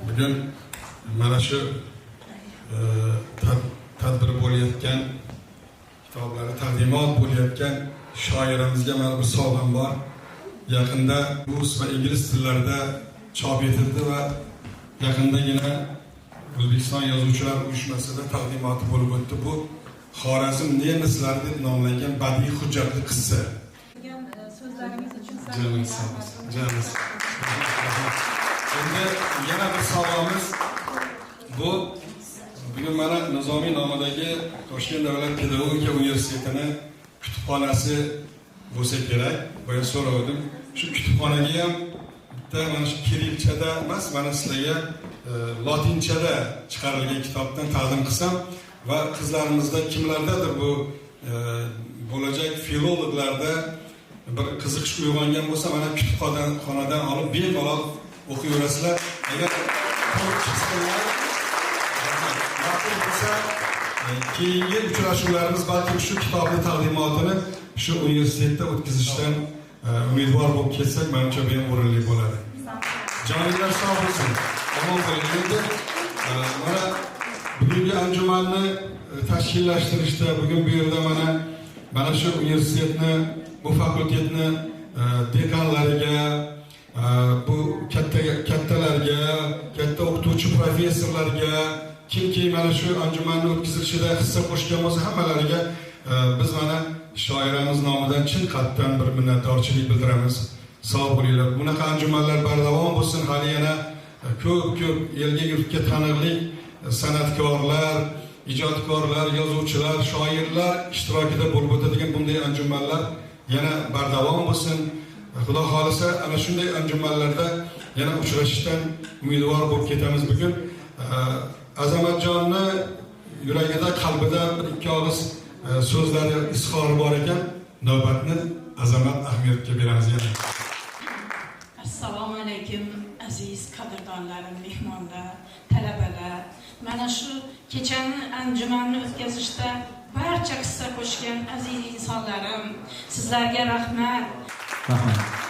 bugun mana shu tadbir bo'layotgan, kitoblari taqdimot bo'layotgan shoirimizga mana bir sovg'am bor. Yaqinda rus va ingliz tillarida chop etildi va yaqindagina O'zbekiston Yozuvchilar uyushmasida taqdimoti bo'lib o'tdi. Bu Xorazm nemislari deb nomlangan badiiy hujjatli qissa. So'zlaringiz uchun Joningiz sog' bo'lsin. Joningiz. Endi yana bir sovg'amiz bu bugun mana Nizomiy nomidagi Toshkent davlat pedagogika universitetini kutubxonasi bo'lsa kerak. Boya so'radim. Shu kutubxonaga ham bitta mana shu kirilchada emas, mana sizlarga lotinchada chiqarilgan kitobdan taqdim qilsam va qizlarimizda kimlardadir bu bo'lajak filologlarda bir qiziqish uyg'ongan bo'lsa, mana kutubxonadan olib bemalol o'qiyverasizlar. Agar ma'qul bo'lsa, keyingi uchrashuvlarimiz balki shu kitobning taqdimotini shu universitetda o'tkazishdan umidvor bo'lib ketsak, menimcha bu ham o'rinli bo'ladi. Joninglar sog' bo'lsin. Omon bo'ling. Endi mana bugungi anjumanni tashkillashtirishda bugun bu yerda mana shu universitetni, bu fakultetni dekanlariga, bu kattalarga, katta o'qituvchi professorlarga, kimki mana shu anjumanni o'tkazilishida hissa qo'shgan bo'lsa, hammalariga biz mana shoiramiz nomidan chin qalbdan bir minnatdorchilik bildiramiz. Sog' bo'linglar. Bunaqa anjumanlar bardavom bo'lsin. Hali yana ko'p-ko'p elga yurtga taniqli san'atkorlar, ijodkorlar, yozuvchilar, shoirlar ishtirokida bo'lib o'tadigan bunday anjumanlar yana bardavom bo'lsin. Xudo xohlasa ana shunday anjumanlarda yana uchrashishdan umidvor bo'lib ketamiz bugun. Azamatjonni yuragida, qalbida bir ikki og'iz so'zlari, izhori bor ekan. Navbatni Azamat Ahmedovga beramiz yana. Assalomu alaykum aziz qadrdonlarim, mehmonlar, talabalar. Mana shu kechani, anjumanni o'tkazishda barcha hissa qo'shgan aziz insonlarim, sizlarga rahmat. Rahmat.